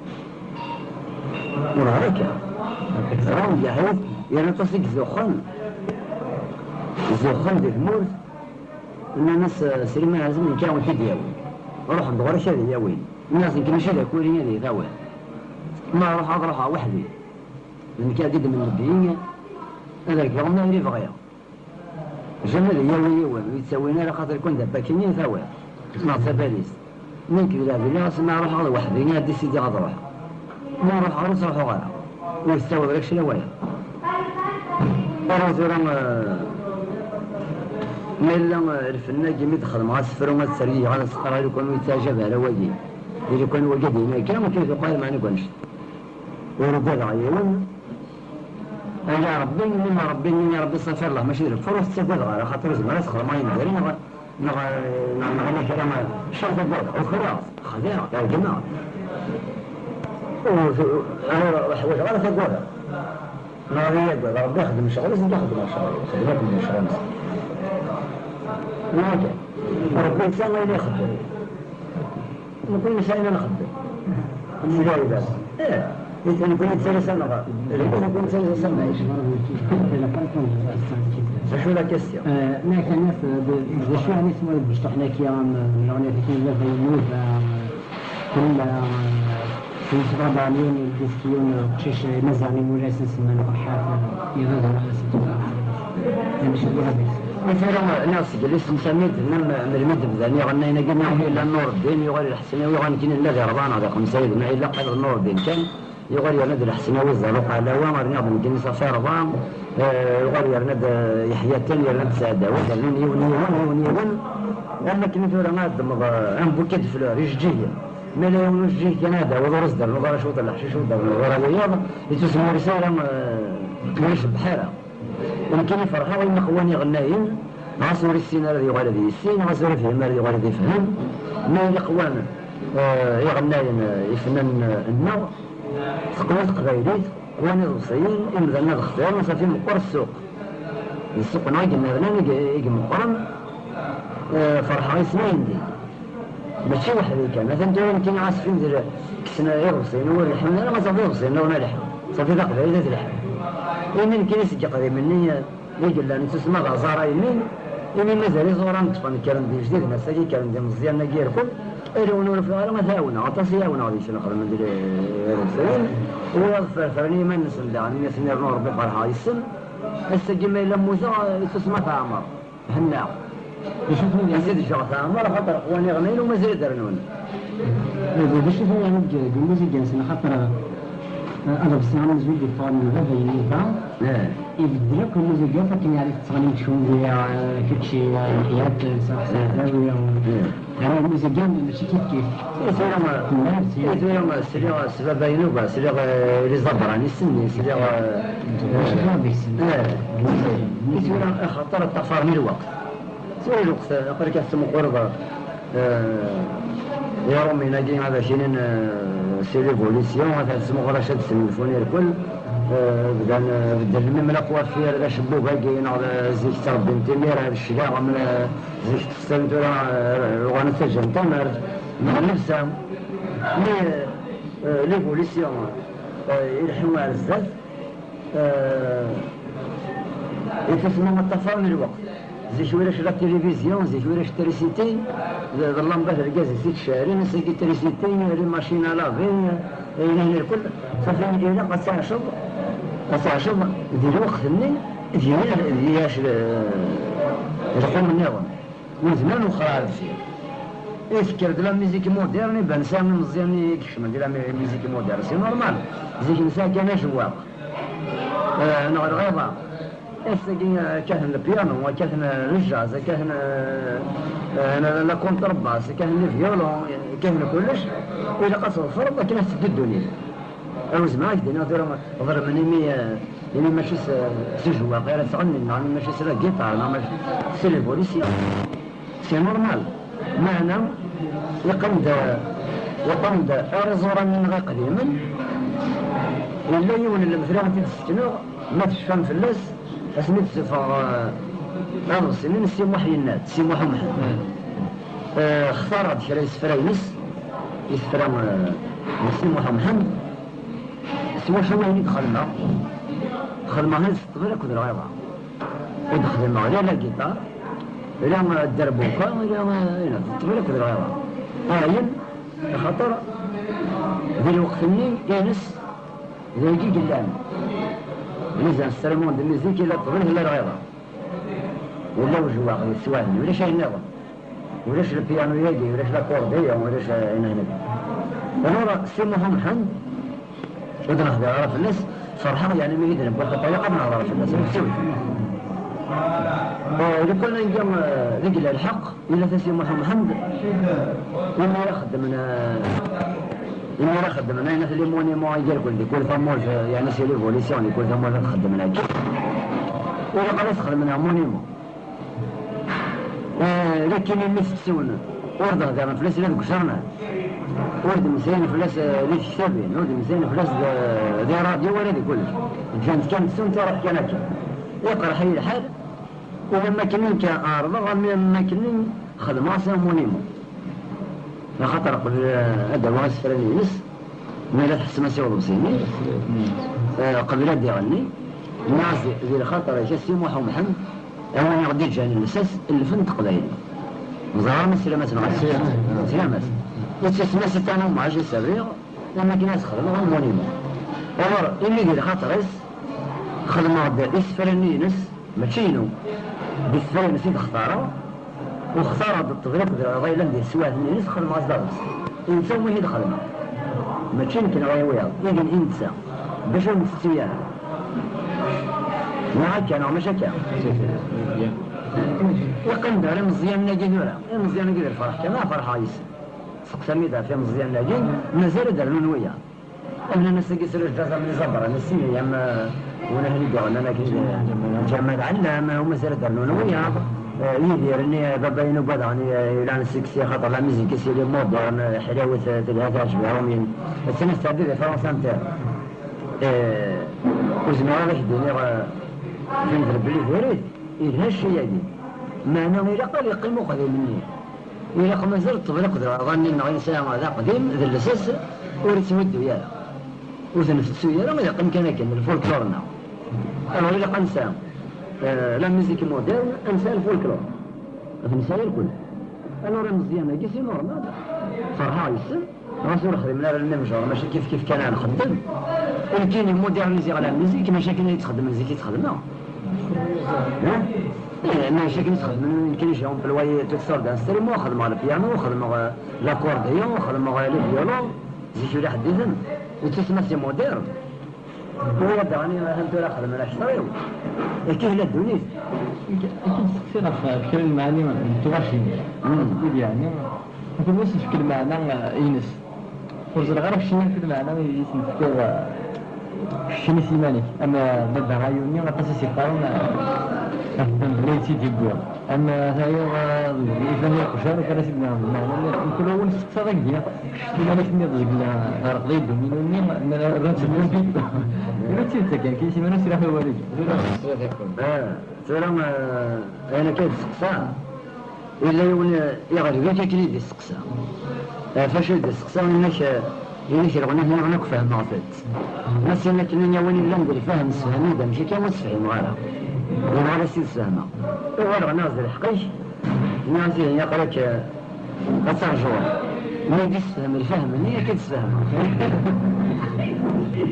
Ur ɣer akka. Raw Mjaḥid, yerna aṭas i izuxxen. Zuxxen di tmurt, nnan-as, eh, Sliman Ɛazem, nekk ad wen-t-id-yawi. Ruḥen-d ɣur-k ad iyi-yawin. Nniɣ-asen, nekk mačči d akuri ad iyi-tawiḍ. Ma ruḥeɣ, ad ruḥeɣ weḥd-i. D nekk ara d-iddmen lebni, ad rekbeɣ ma yella bɣiɣ. Jamais ad yawi yiwen, ur yettawin ara, xaṭer kan d apaki-nni i tawiḍ. Neɣ d tabalizt. Nekk d lɛebd-nni, ɣas ma ruḥeɣ d weḥd-i, ad d-isidiɣ ad ruḥeɣ. Ma ruḥeɣ ur ttruḥuɣ ara. Ur tettawiḍ ara kečč la wayeḍ. Ara tura, eh, ma yella, eh, lfenn-agi mi d-xedmeɣ asefru ad tergigi, ad as-qqareɣ i lukan ur yettaɛjab ara wagi. I lukan wagi ad yini akka, amek i tuqal, meɛna deg wanect. Ur ugadeɣ yiwen. Ala Ṛebbi, nniɣ Ṛebbi, nniɣ Ṛebbi ṣafi Allah, mačči d lkufr, ur tettagadeɣ ara, xaṭer ur zmireɣ ad xedmeɣ ayen diri, neɣ, neɣ, neɣ, neɣ ala kra, ma cciɣ tagadeɣ, ukreɣ, xdiɣ, regmeɣ. Ur, ur, ur ḥwaǧeɣ ara tagadeɣ. Neɣ ad iyi-yagad Ṛebbi, xdem ccɣel-is, nekk xedmeɣ ccɣel-iw, xedmeɣ-ken ccɣel-nsen. Neɣ akka. Ṛebbi netta ayen ixeddem. Nekkni nesɛa ayen nxeddem. Sliɣ i baba. Eh, nit-, nekkni nettallas-aneɣ. Nekkni nettallas-aneɣ. D acu la question? Eh, ma kan, eh, d, d acu yeɛni teswa deg ucṭuḥ-nni akka, am, leɣniyat-agi n baba yemmut, eh, kul, eh, yesbada yiwen n ldisk, yiwen n uqcic, eh, mazal imula-s nsemman Ferḥat, eh, iɣiḍen ara s-tebɣa. Amek i tebɣa deg-s? Nniɣ seg yelli-s n Sami, d-, nna-, melmi d-bdan iɣennayen-agi, nniɣ yella Nureddin, yuɣal Sami, yuɣal nekkini nella di rebɛa neɣ di xemsa yid-neɣ, yella qrib Nureddin kan, yuɣal yerna-d Lḥesnawi Zerruq Ɛlawa, rniɣ-d nekkini ṣafi rebɛa, eh, yuɣal yerna-d, eh, Yeḥya Ttan, yerna-d Saɛdawi, rnan yiwen, yiwen, yiwen, yiwen, am wakken i tura ad ddmeḍ, eh, un bouquet de fleurs, ijeǧǧigen. Ma yella yiwen ujeǧǧig kan ad d-tawiḍ, ur as-d-ternuḍ ara cwiṭ n leḥcic, ur d-ternuḍ ara wiyaḍ, yettusemma ur yesɛi ara, eh, ur icebbeḥ ara. Nekkini ferḥeɣ imi qwan iɣennayen, ɣas ur issin ara ad yuɣal ad yissin, ɣas ur ifhim ara ad yuɣal ad ifhem. Ma yella qwan, eh, iɣennayen, eh, ifnan, eh, nneɣ, teqwa teqbaylit, qwan iḍebsiyen, imdanen ad xtiren, safi meqqer ssuq. D ssuq-nneɣ i yennernan, i, i imeqqren, eh, ferḥeɣ yes-sen ayen din. Mačči weḥd-i kan, atan tura nekkini ɣas fin d kksen iḍebsiyen ur lḥun ara, ma ṣafi iḍebsiyen nniḍen ad lḥun. Ṣafi taqbaylit ad telḥu. Imi nekkini seg iqdimen-nni i yellan, ittusemma d aẓar-a imi, imi mazal iẓuran ṭṭfen, kkren-d ijdiden, ass-agi kkren-d imeẓyanen-agi irkel, ala win ur ufiɣ ara ad t-ɛawneɣ, aṭas i ɛawneɣ deg-sen xedmen-d iḍebsiyen, u ad ferfren i yiman-nsen daɣen, imi ad ten-irnu Rebbi ferḥeɣ yes-sen, ass-agi ma yella mmuteɣ, ittusemma teɛmer. Hennaɣ. D acu-ten ad tt-id-ǧǧeɣ teɛmer, axaṭer qwan iɣmayen u mazal ad d-rnun. D acu-ten yeɛni deg, deg umuziga-nsen, axaṭer, eh, aḍebsi amezwaru i d-yeffɣen n baba-inu da, eh, ibeddel akk amuziga-s akken yeɛni tettɣenni-d cwiya, eh, kečči, eh, Miḥyad, eh, Saḥ Saɛdawi, eh, eh, yeɛni amuziga mačči kif kif. Eh, tura, eh, tura, eh, sliɣ s baba-inu, bah, sliɣ, eh, les abranis-nni, sliɣ, eh, eh, eh, tura, axaṭer ṭṭafaren-i lweqt. Tura lweqt, aql-ik ad tettmuquleḍ, eh, Iṛumyen-agi ad ak-inin, eh, c'est l'évolution, ad tettmuquleḍ acu ad d-snulfun irkel, eh, bdan, eh, beddlen même la coiffure, d acebbub-agi, neɣ d zik ttrebbin timira, d cclaɣem, eh, zik ttessan tura, eh, uɣalen ttajjan tamart, neɣ llebsa. Mais, eh, l'évolution, eh, ileḥḥu ar zdat. Eh, ittusemma ṭṭafaren lweqt. Zik ulac la télévision, zik ulac trisiti, d, d llamba d lgaz i tt-ittcehrin, ass-agi trisiti, les machines à laver, eh, ayen ayen irkel. Safi ilaq ad tɛaceḍ, ad tɛaceḍ di lweqt-nni, d yir, d yac, eh, lqum nniḍen. Wezman wexxer ar deffir. I tekker-d la musique moderne, iban sɛan imeẓyanen i ikecmen di la mu-, musique moderne. C'est normal. Zik nesɛa kan ajewwaq. Eh, neɣ lɣiḍa. Ass-agi, eh, kkaten le piano, kkaten, eh, le jazz, kkaten, eh, eh, la, la contrebasse, kkaten le violon, eh, kkaten kullec. Ilaq ad tḍefreḍ akken ad teddu ddunit. Ar wezman ad k-d-iniɣ tura, ḍelmen imi, eh, imi mačči s, s ujewwaq ara ttɣennin, neɣ imi mačči s la guitare, neɣ mačči s l'évolution. C'est normal. Meɛna, yeqqim-d, yeqqim-d ar iẓuran-nneɣ iqdimen. Yella yiwen n lemtel ara wen-t-id-ssekneɣ, ma tecfam fell-as, asmi d-teffeɣ, eh, aḍebsi-nni n Si Muḥ Yennad, Si Muḥ Umḥend. Eh, xtareɣ-d kra isefra-ines, isefra, eh, n Si Muḥ Umḥend. S wacu ayen i d-xedmeɣ? Xedmeɣ-ten s ṭṭbel akked lɣiḍa. Ur d-xdimeɣ la la guitare, la, eh, dderbuka, la, eh, ayen, s ṭṭbel akked lɣiḍa. Ayen, axaṭer di lweqt-nni ines d ayagi i yellan. Nizan s tramon de musique, la ṭṭbel, la lɣiḍa. Yella ujewwaq yeswahen, ulac ayen nniḍen. Ulac le piano-yagi, ulac l'accordéon, ulac, eh, ayen ayen. Alors, Si Muḥ Umḥend, ur d-nehder ara fell-as, ferḥeɣ, yeɛni, mi d-newwi xaṭer ilaq ad nehder fell-as, ur tsiwel. Eh, lukan anga, eh, deg yella lḥeqq, yella Si Muḥ Umḥend, imi ara xeddmen, eh, imi ara xeddmen ayen at les monuments i irkel di kul tamurt, eh, yeɛni c'est l'évolution, di kul tamurt ad xeddmen akka. Ilaq ad as-xedmen un monument. Eh, lakin imi tettun, ur d-heddren fell-as la deg usernan, ur d-mmeslayen fell-as, eh, di tektabin, ur d-mmeslayen fell-as d, di ṛṛadyu wala di kullec. Ǧǧan-t kan ttun-t, iṛuḥ kan akka. Iqerḥ-iyi lḥal, ula am wakken i nekk ɛerḍeɣ, am, am wakken i xedmeɣ-as un monument. Axaṭer qbel, eh, ad d-awiɣ isefra-nni-ines, mi ara tḥessem-as i uḍebsi-nni, eh, qbel ad d-iɣenni, nniɣ-as di, di lxaṭer-ik a Si Muḥ Umḥend, a win i ɣ-d-iǧǧan lsas, lfen n teqbaylit. Ẓer ma teslam-as neɣ ala. Teslam. Teslam-as. Ittusemma c'est un hommage i s-rriɣ, am wakken ad s-xedmeɣ un monument. Alors, imi di lxaṭer-is, xedmeɣ-d isefra-nni-ines, mačči inu. D isefra-ines i d-xtareɣ, u xtareɣ-d ṭṭbel akked lɣiḍa yellan di teswiɛt-nni-ines, xedmeɣ-as d aḍebsi. I netta umi i t-id-xedmeɣ. Mačči nekk neɣ i wiyaḍ, i d, i netta. D acu ur nettettu ara? Neɣ akka, neɣ mačči akka? Iqqim-d ɣer imeẓyanen-agi tura. Imeẓyanen-agi d lferḥ kan, ah, ferḥeɣ yes-sen. Seqsam-id ɣef imeẓyanen-agi, mazal ad d-rnun wiyaḍ. Am nnan ass-agi s lejjaz am les abranis-nni, am, eh, win akken i d-iɣennan akken, eh, Ǧamal Ɛellam, eh, u mazal ad d-rnun wiyaḍ. Eh, Yidir-nni, eh, baba-inu, baba-nni, eh, yellan sexy, axaṭer la musique-is elle est moderne, eh, ḥlawet, eh, telha, teɛǧeb Iṛumyen. Attan ad tɛeddi di Fransa n terra. Eh, ur zmireɣ ad ak-d-iniɣ, eh, Jennifer belli diri-t, yelha cci-agi. Meɛna ilaq ad yeqqim uxdim-nni. Ilaq mazal ṭṭbel akked uɛḍan-nni-nneɣ i nesɛa d aqdim, d llsas, ur itthuddu ara. Ur t-nfettu ara, ad yeqqim kan akken, lfulklur-nneɣ. Alors, ilaq ad nesɛa, euh, la musique moderne, ad nesɛa lfulklur. Ad t-nesɛa irkel. Alors, ameẓyan-agi, c'est normal. Ferḥeɣ yes-sen. Ɣas ur xdimen ara le même genre, mačči kif kif kan ad nxeddem. Nekkini moderniziɣ la musique, mačči akken ay ttxeddmen zik i ttxedmeɣ. Eh, mačči akken i ttxeddmen, nekkini j'ai employé toutes sortes d'instruments, xedmeɣ le piano, xedmeɣ, euh, l'accordéon, xedmeɣ, euh, le violon, zik ula ḥedditen, d tutma c'est moderne. Tura daɣen, atan tura xedmen akter-iw. Akka i tella ddunit. Nekk, nekk ad d-steqsiɣ ɣef, ɣef kra n lmeɛani n tɣacin. Mm. Wid yeɛni, ur tefki lmeɛna, eh, ines. Ur ẓriɣ ara keččini acu lmeɛna i s-tefkiḍ, eh, keččini s iman-ik. Am, eh, Baba Ɛyuni, aṭas i s-yeqqaren, eh, ɣef ddemb-nni i tt-id-yewwi. Am, eh, tayeḍ, eh, d iban iqjan, akken ara s-id-nehḍ lmeɛna-nni. Mkul ur nesteqsa dagi. Iman-ik tenniḍ deg la-, ɣer qḍi dduminu-nni, rran-tt-id. Ula d tidet akka, nekk simana sriɣ awal-agi. Ah, tura, ah, ayen akka i d-testeqsa, yella yiwen, ah, iɣerbi-k akken i d-isteqsa. Ah, facu i d-isteqsa, inek, ah, inek lɣenat-nni akk fehmeɣ-tent. Ma s-in akken i win illan d lfahem, sefhem-iyi-d amek akka ur tt-fhimeɣ ara. Yebɣa ad as-id-sfehmeɣ. Uɣaleɣ neɣ d lḥeqq-ik, nniɣ-as ihi aql-ak, ah, Ad terjuḍ. Ma i d-issefhem lfahem-nni, ad k-id-sfehmeɣ.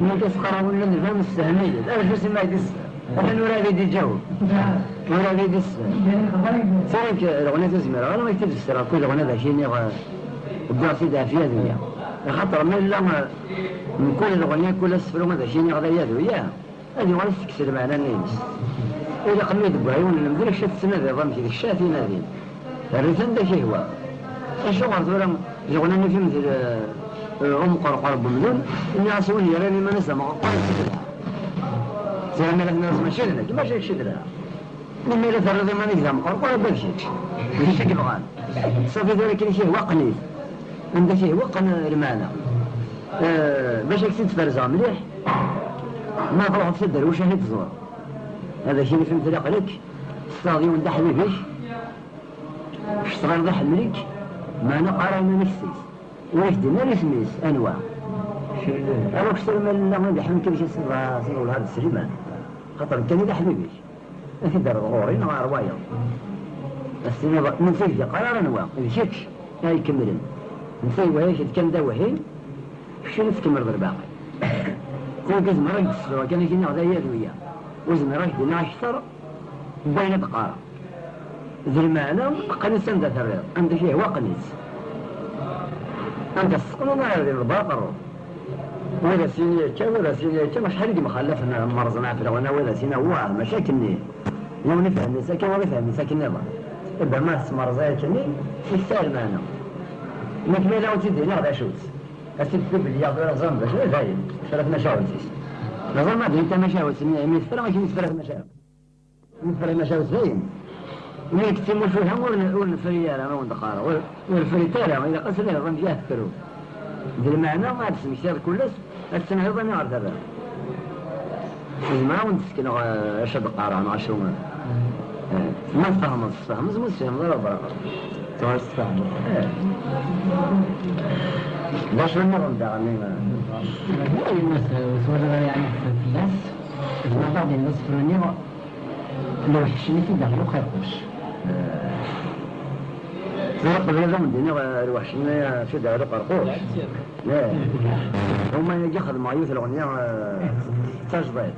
Ma i d-as-qqareɣ ula d lfahem, ssefhem-iyi-d. Arju si ma i d-issefhem. Atan ur ad d-iǧaweb. Ur ad d-issefhem. Tura nekk, lɣenat ur zmireɣ ara ad k-id-fessreɣ kul lɣenat ad ak-iniɣ, eh, wwiɣ-t-id ɣef yadu-ya. Axaṭer ma yella, eh, mkul lɣenat, kul asefru ad ak-iniɣ d ayadu-ya. Ad yuɣal ad tekkes lmeɛna-nni-ines. Ilaq mi deg wayen n lemdel kečč ad tettnadiḍ amek d kečč ad t-inadin. Err-it anda k-ihwa. Acuɣer tura yeɣnan ufim d, eh, umqerqur n wemdun, nniɣ-as win yerran iman-is d amqerqur, ad t-id-lha. Tura mi ara tenniḍ mačči d nekk, mačči d kečč i d lha. Melmi ara terriḍ iman-ik d amqerqur, aba d kečč. D kečč i yebɣan. Ṣafi tura akken i k-ihwa qqen-it. Anda k-ihwa qqen lmeɛna. Eh, bac ad k-tt-id-ferzeɣ mliḥ, ma truḥeḍ s aderwic ad t-id-tẓur. Ad ak-yini fhem tlaq lek, tessneḍ yiwen d aḥbib-ik, kečč tɣileḍ iḥemmel-ik, meɛna qqar iman-ik s-is. Ur ak-d-yenni ara isem-is, anwa? Ala kečč tura ma nella ad iḥemmel-ik ad k-yas-, s wellah d Sliman. Xaṭer nekk-ani d aḥbib-ik. Ad t-id-terreḍ ɣur-i neɣ ɣer wayeḍ. Ad s-tiniḍ, netta ur k-d-yeqqar ara anwa, d kečč ara ikemmlen. Netta yewwi-ak-d kan d awehhi, kečč ad tkemmleḍ lbaqi. Tura zemreɣ ad k-d-ssefruɣ kan, ad k-iniɣ d ayadu-ya. Ur zmireɣ ad k-d-iniɣ akter n wayen ad d-qqareɣ. D lmeɛna, qqen-itt anda terriḍ, anda k-ihwa qqen-itt. Anda s-teqqneḍ ara din lbaqerru. Wa d as-yini akka, wa d as-yini akka, acḥal i yemxallafen merẓen ɣef lɣenna, wa d as-yini awah, mačči akkenni. Yiwen ifhem-itt akka, wa ifhem-itt akken nniḍen. Iba ma tesmerẓay akkenni, yektal lmeɛna. Nekk ma yella ur tt-id-iniɣ d acu-tt. Ad tt-id-publiyeɣ tura ẓran d acu, dayen, tefra tmacahut-is. Neẓra ma d-yenta tamacahut-nni, imi tefra, akken i tefra tmacahut. Nefra maca dayen. Mi nekk d timucuha ur n-, ur nefri ara, ma wen-d-qqareɣ. Ur, ur frint ara, ilaq ad tenhiḍ amek ara tefru. D lmeɛna ad tesmektiḍ kullec, ad tenhiḍ ani ɣer terra. Zemreɣ ad wen-d-sekneɣ, eh, acu ad d-qqareɣ, neɣ acu, eh, ma tfehmeḍ, tfehmeḍ, ma tfehmeḍ ara, berra. Tura tfehmeḍ. Eh. D acu nniḍen daɣen, eh? Ayen ma t-, twalaḍ ara yeɛni fell-as, zemreɣ ad d-iniɣ asefru-nni. Lweḥc-nni fi daxel uqiquc. Tura qbel ad awen-d-iniɣ, eh, lweḥc-nni, eh, fi daxel uqerqus. Eh. Uma-agi xedmeɣ yiwet leɣnya, eh, d tajdiṭ.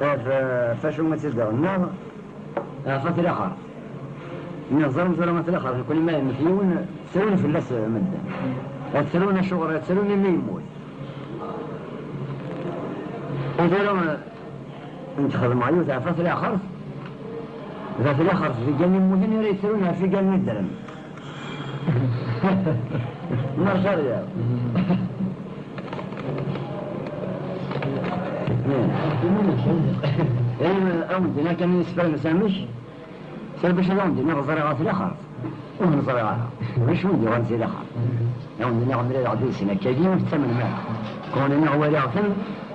Eh, f-, f acu i tt-id-ɣennaɣ? Eh, f At Laxert. Nniɣ ẓerm tura At Laxert, nekkni ma yemmet yiwen, ttrun fell-as medden. Ad ttrun acuɣer, ad ttrun imi yemmut. U tura, eh, Nekk xedmeɣ yiwet ɣef At Laxert, d At Laxert d igan immuten ara yettrun ɣef igan yeddren. Marche arrière. Ayen, ad wen-d-iniɣ kan isefra-nnes amek. Sɛiɣ bac ad awen-d-iniɣ ẓriɣ At Laxert. Ur ten-ẓriɣ ara. Ulac win d-yuɣalen si Laxert. Ad awen-d-iniɣ mlaleɣ-d deg-sen akka-agi, ur tettamnem ara. Kan iniɣ walaɣ-ten,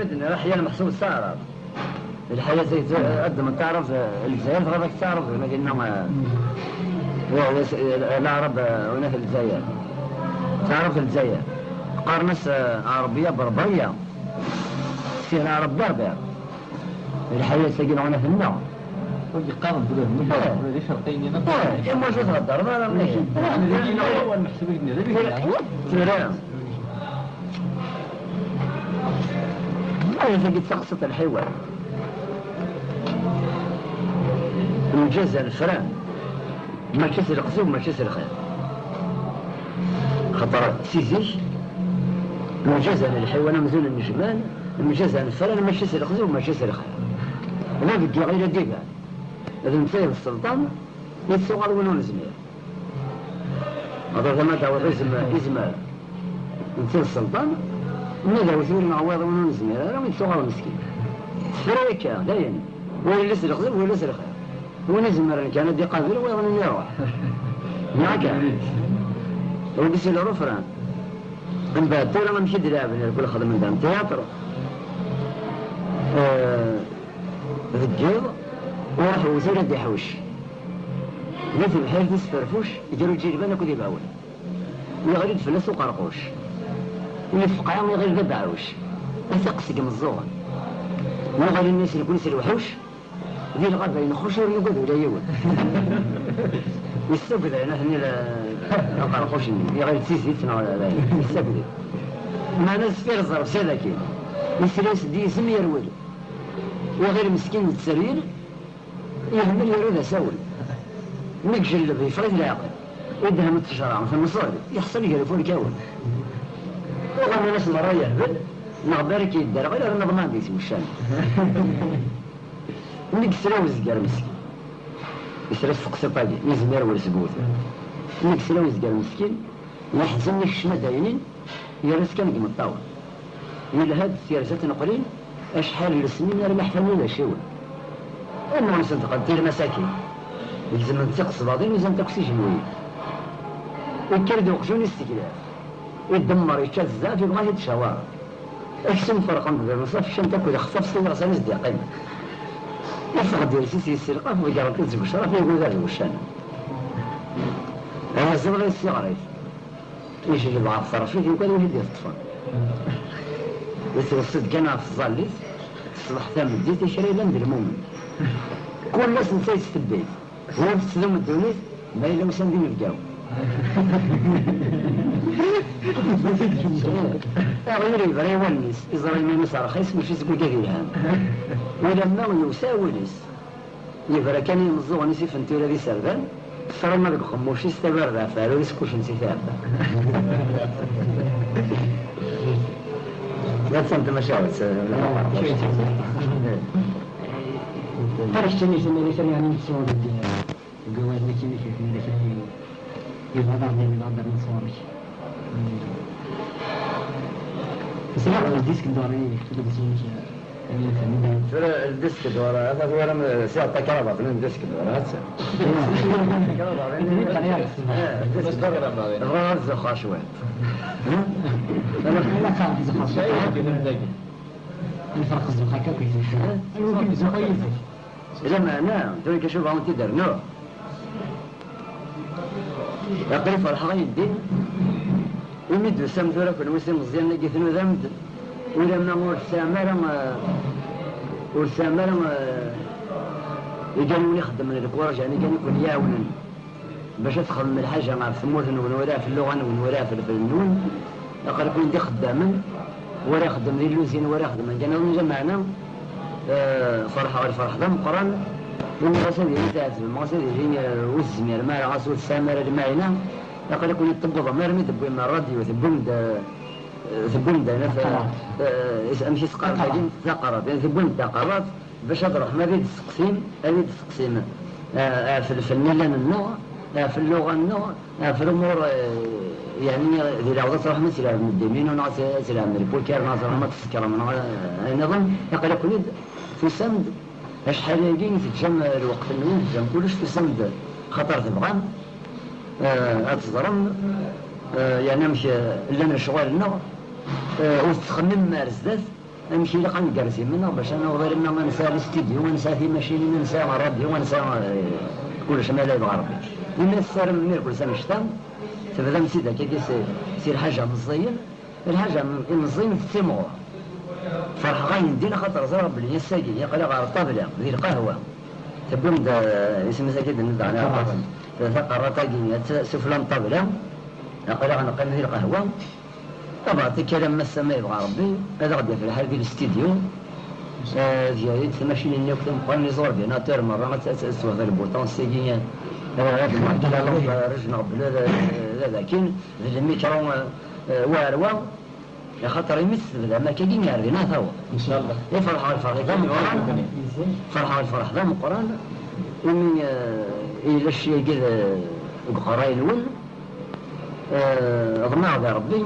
mi d-nniɣ aḥya lmeḥsub s taɛrabt. Lḥaya-agi ad d-tettaɛrabt, eh, Lezzayer, tɣiḍ ad tettaɛrabt, ma dinna, eh, eh, eh, Leɛrab, eh, wina f Lezzayer. Tettaɛrabt Lezzayer. Qqaren-as, eh, Ɛerbiya Berberya. Sihna Rebbi Rebbi. Lḥaya-agi neɣ tenna. Ur yeqqaren ula d, eh, ula d icerqiyen-nni. Eh, imuc ur theddreḍ ara mliḥ. Tura, tura. Ayat-agi d taqsiṭ n lḥiwan. Mǧazan fran. Mačči s leqsum, mačči s lxir. Xaṭer si zik, mǧazan lḥiwan amzun nnejman, mǧazan fran, mačči s leqsum, mačči s lxir. D abeggiɣ i la d-iban. D netta i d sselṭan, i ttuɣal win ur nezmir. Ɣer tama d-tawiḍ izem-, izmer. Netta d sselṭan, ma d awtul neɣ wayeḍ win ur nezmir ara, i d-tuɣal meskin. Tefra akka, dayen. Wa yella s lexzeb, wa yella s lxir. Win izemren kan ad d-iqabel, wayeḍ-nni iruḥ. Neɣ akka? Ur d-isel ɣer ufran. Mbeɛd tura amek i d-leɛben irkul xedmen dan tiyatṛ. Eh, deg yiḍ, ur ḥewwes ara ad iḥewc. Di tebḥirt isferfuc, gar uǧilban akked ibawen. Yeɣli-d fell-as uqerquc. Yefqeɛ iɣil d abeɛɛuc. Atiq seg imeẓẓuɣen. Yuɣal inna-as nekkni s lewḥuc, di lɣaba yenxuc ur nugad ula yiwen. Yessaged ayen aten-i la-, aqerquc-nni. Yeɣli d tizit neɣ d ayen. Yessaged. Meɛna zfir ẓerf s ad akin. Yesla-as-d yizem yerwel. Iɣil meskin d tteryel, yehmel yerra d asawen. Mi ijelleb yeffeɣ-it leɛqel. Idhem ttejra, temẓel, yeḥṣel gar ifurkawen. Uɣalen-as merra yehbel, neɣ barek yedderɣel, rnu ḍman di tweccan. Mi yesla uzger meskin. Yesla s teqsiṭ-agi, yezmer wer seg wutu. Mi yesla uzger meskin, yeḥzen ikcem adaynin, yerra-s kan deg imeṭṭawen. Yelha-d s yerza tneqlin, acḥal n lesnin armi ḥfan ulac-iwen. Anwa i sen-teqqen tirmas-agi? Gezment d tiqesbaḍin, uzant akk s ijenwiyen. Ikker-d uqjun-is seg lɛif. Idemmer, yečča zdat, yebɣa-t-id cawaṛ. Aksum ferqen-t d lmeṣaf, ččan-t akk d ixṣaf s iɣsan i s-d-yeqqimen. Iffeɣ-d iles-is yesselqaf, ḍeggren-t-id seg ucraf, igudar d wuccanen. Ayaziḍ la yessiɣrit. Ijelleb ɣef terfit, yukan win i d-iteṭṭfen. Yettweṣṣi-d kan ɣef tẓallit, ṣṣbeḥ tameddit, i kra yellan d lmumen. Ur la s-netta yetttebbit. Ur tettdum ddunit, ma yella usan d inebgaw. Aɣyul yebra i wallen-is, iẓra iman-is rxis, mačči seg wigad yelhan. Ulamma yewseɛ wul-is, yebra kan i yimeẓẓuɣen-is ifen tura d iserdan, tefra ma deg uxemmuc-is tabarda ɣef uɛrur-is kucen si tɛebba. That's something. Ara keččini, sami d kra yeɛni, nettuɣ deg, deg wawal-nni, kra yeɛni, yebɣa ad aɣ-d-yini, ad aɣ-d-rnu sɣur-k. Ẓriɣ ldisk n Dori, kečč d zik, eh, tura ldisk n Dori, ata twalam, eh, sɛiɣ takrabaḍt n ldisk n Dori, atta. Takrabaḍt n ldisk n Dori. Eh, ldisk n Dori. Bɣiɣ ad zuxxeɣ cwiṭ. Hm? Ilaq ad zuxxeɣ cwiṭ. Nferq zzux akka akkit. Ih. Anwa i k-id-zuxxen yid-k? Lameɛna, tura kacu bɣan ad t-id-rnuɣ? Aql-i ferḥeɣ yeddin, imi d-tusam tura kenwi s imeẓyanen-agi tnudam-d, ulamma ur tesɛam ara, eh, ur tesɛam ara, eh, igan wen ixeddmen lkuraj, yeɛni igan i ken-iɛawnen. Bac ad txedmem lḥaǧa ɣef tmurt-nwen, wala ɣef lluɣa-nwen, wala ɣef lfel-nwen, aql-iken d ixeddamen, wala ixeddem di lluzin, wala ixeddem anga nniḍen, lameɛna, eh, ferḥeɣ lferḥ d ameqqran, imi ɣas ad yili tɛettbem, ɣas ad yili, eh, ur tezmirem ara, ɣas ur tesɛam ara lmeɛna, aql-iken tewwḍem armi tewwim rradyu, tewwim-d, eh, tewwim-d ayen, eh, is-, amek i s-qqaren taqerraḍt. Tagi? Taqerraḍt. Tewwim-d taqerraḍt, bac ad truḥem ad yi-d-testeqsim, ad yi-d-testeqsim, eh, ɣef lfennilan-nneɣ, ɣef lluɣa-nneɣ, ɣef lumuṛ, eh, yeɛni di lɛawda ad truḥem ad tleɛbem ddiminu, neɣ ad, ad tleɛbem lpukar, neɣ ad truḥem ad tsekṛem, neɣ, eh, ayen nniḍen, aql-iken-id tusam-d acḥal-agi i teǧǧam, eh, lweqt-nwen, teǧǧam kullec, tusam-d xaṭer tebɣam, eh, ad teẓrem, eh, yeɛni amek, eh, llan lecɣal-nneɣ, eh, ur tettxemmimem ar zdat, amek ilaq ad neggerz iman-nneɣ bac ad naweḍ alamma ad nesɛu listidyu, ad nesɛu timacinin, ad nesɛu ṛṛadyu, ad nesɛu, eh, kullec ma yella yebɣa Ṛebbi. Imi tessarem mirkul s annect-a, tebdam-tt-id akkagi si, si lḥaǧa meẓẓiyen, lḥaǧa m-, imeẓẓiyen tettimɣur. Ferḥeɣ ayen din, axaṭer ẓriɣ belli ass-agi aql-aɣ ɣer ṭṭabla, di lqahwa. Tewwim-d, eh, isem-is akka d-nniḍen, taqerrat-agi, ad tt-, sufella n ṭṭabla, aql-aɣ neqqim di lqahwa. Tabɣat akka alamma ass-a ma yebɣa Ṛebbi, ad aɣ-d-yaf lḥal di lstidyu. Eh, ad yali-d tmacinin-nni akk timeqqranin, les ordinateurs merra, ad, ad, ad twehba lbuṭan s tagi, eh, ad d-nɛeṭṭel ṛṛij neɣ bla d, d, d akin, d lmikru, eh, eh, wa ar wa. Axaṭer imi tt-tebdam akkagi, ar din ad taweḍ. Incallah. I ferḥeɣ lferḥ d ameqqran, ferḥeɣ lferḥ d ameqqran, imi, eh, yella cci-agi d, deg uqerray-nwen, eh, ḍemɛeɣ di Ṛebbi,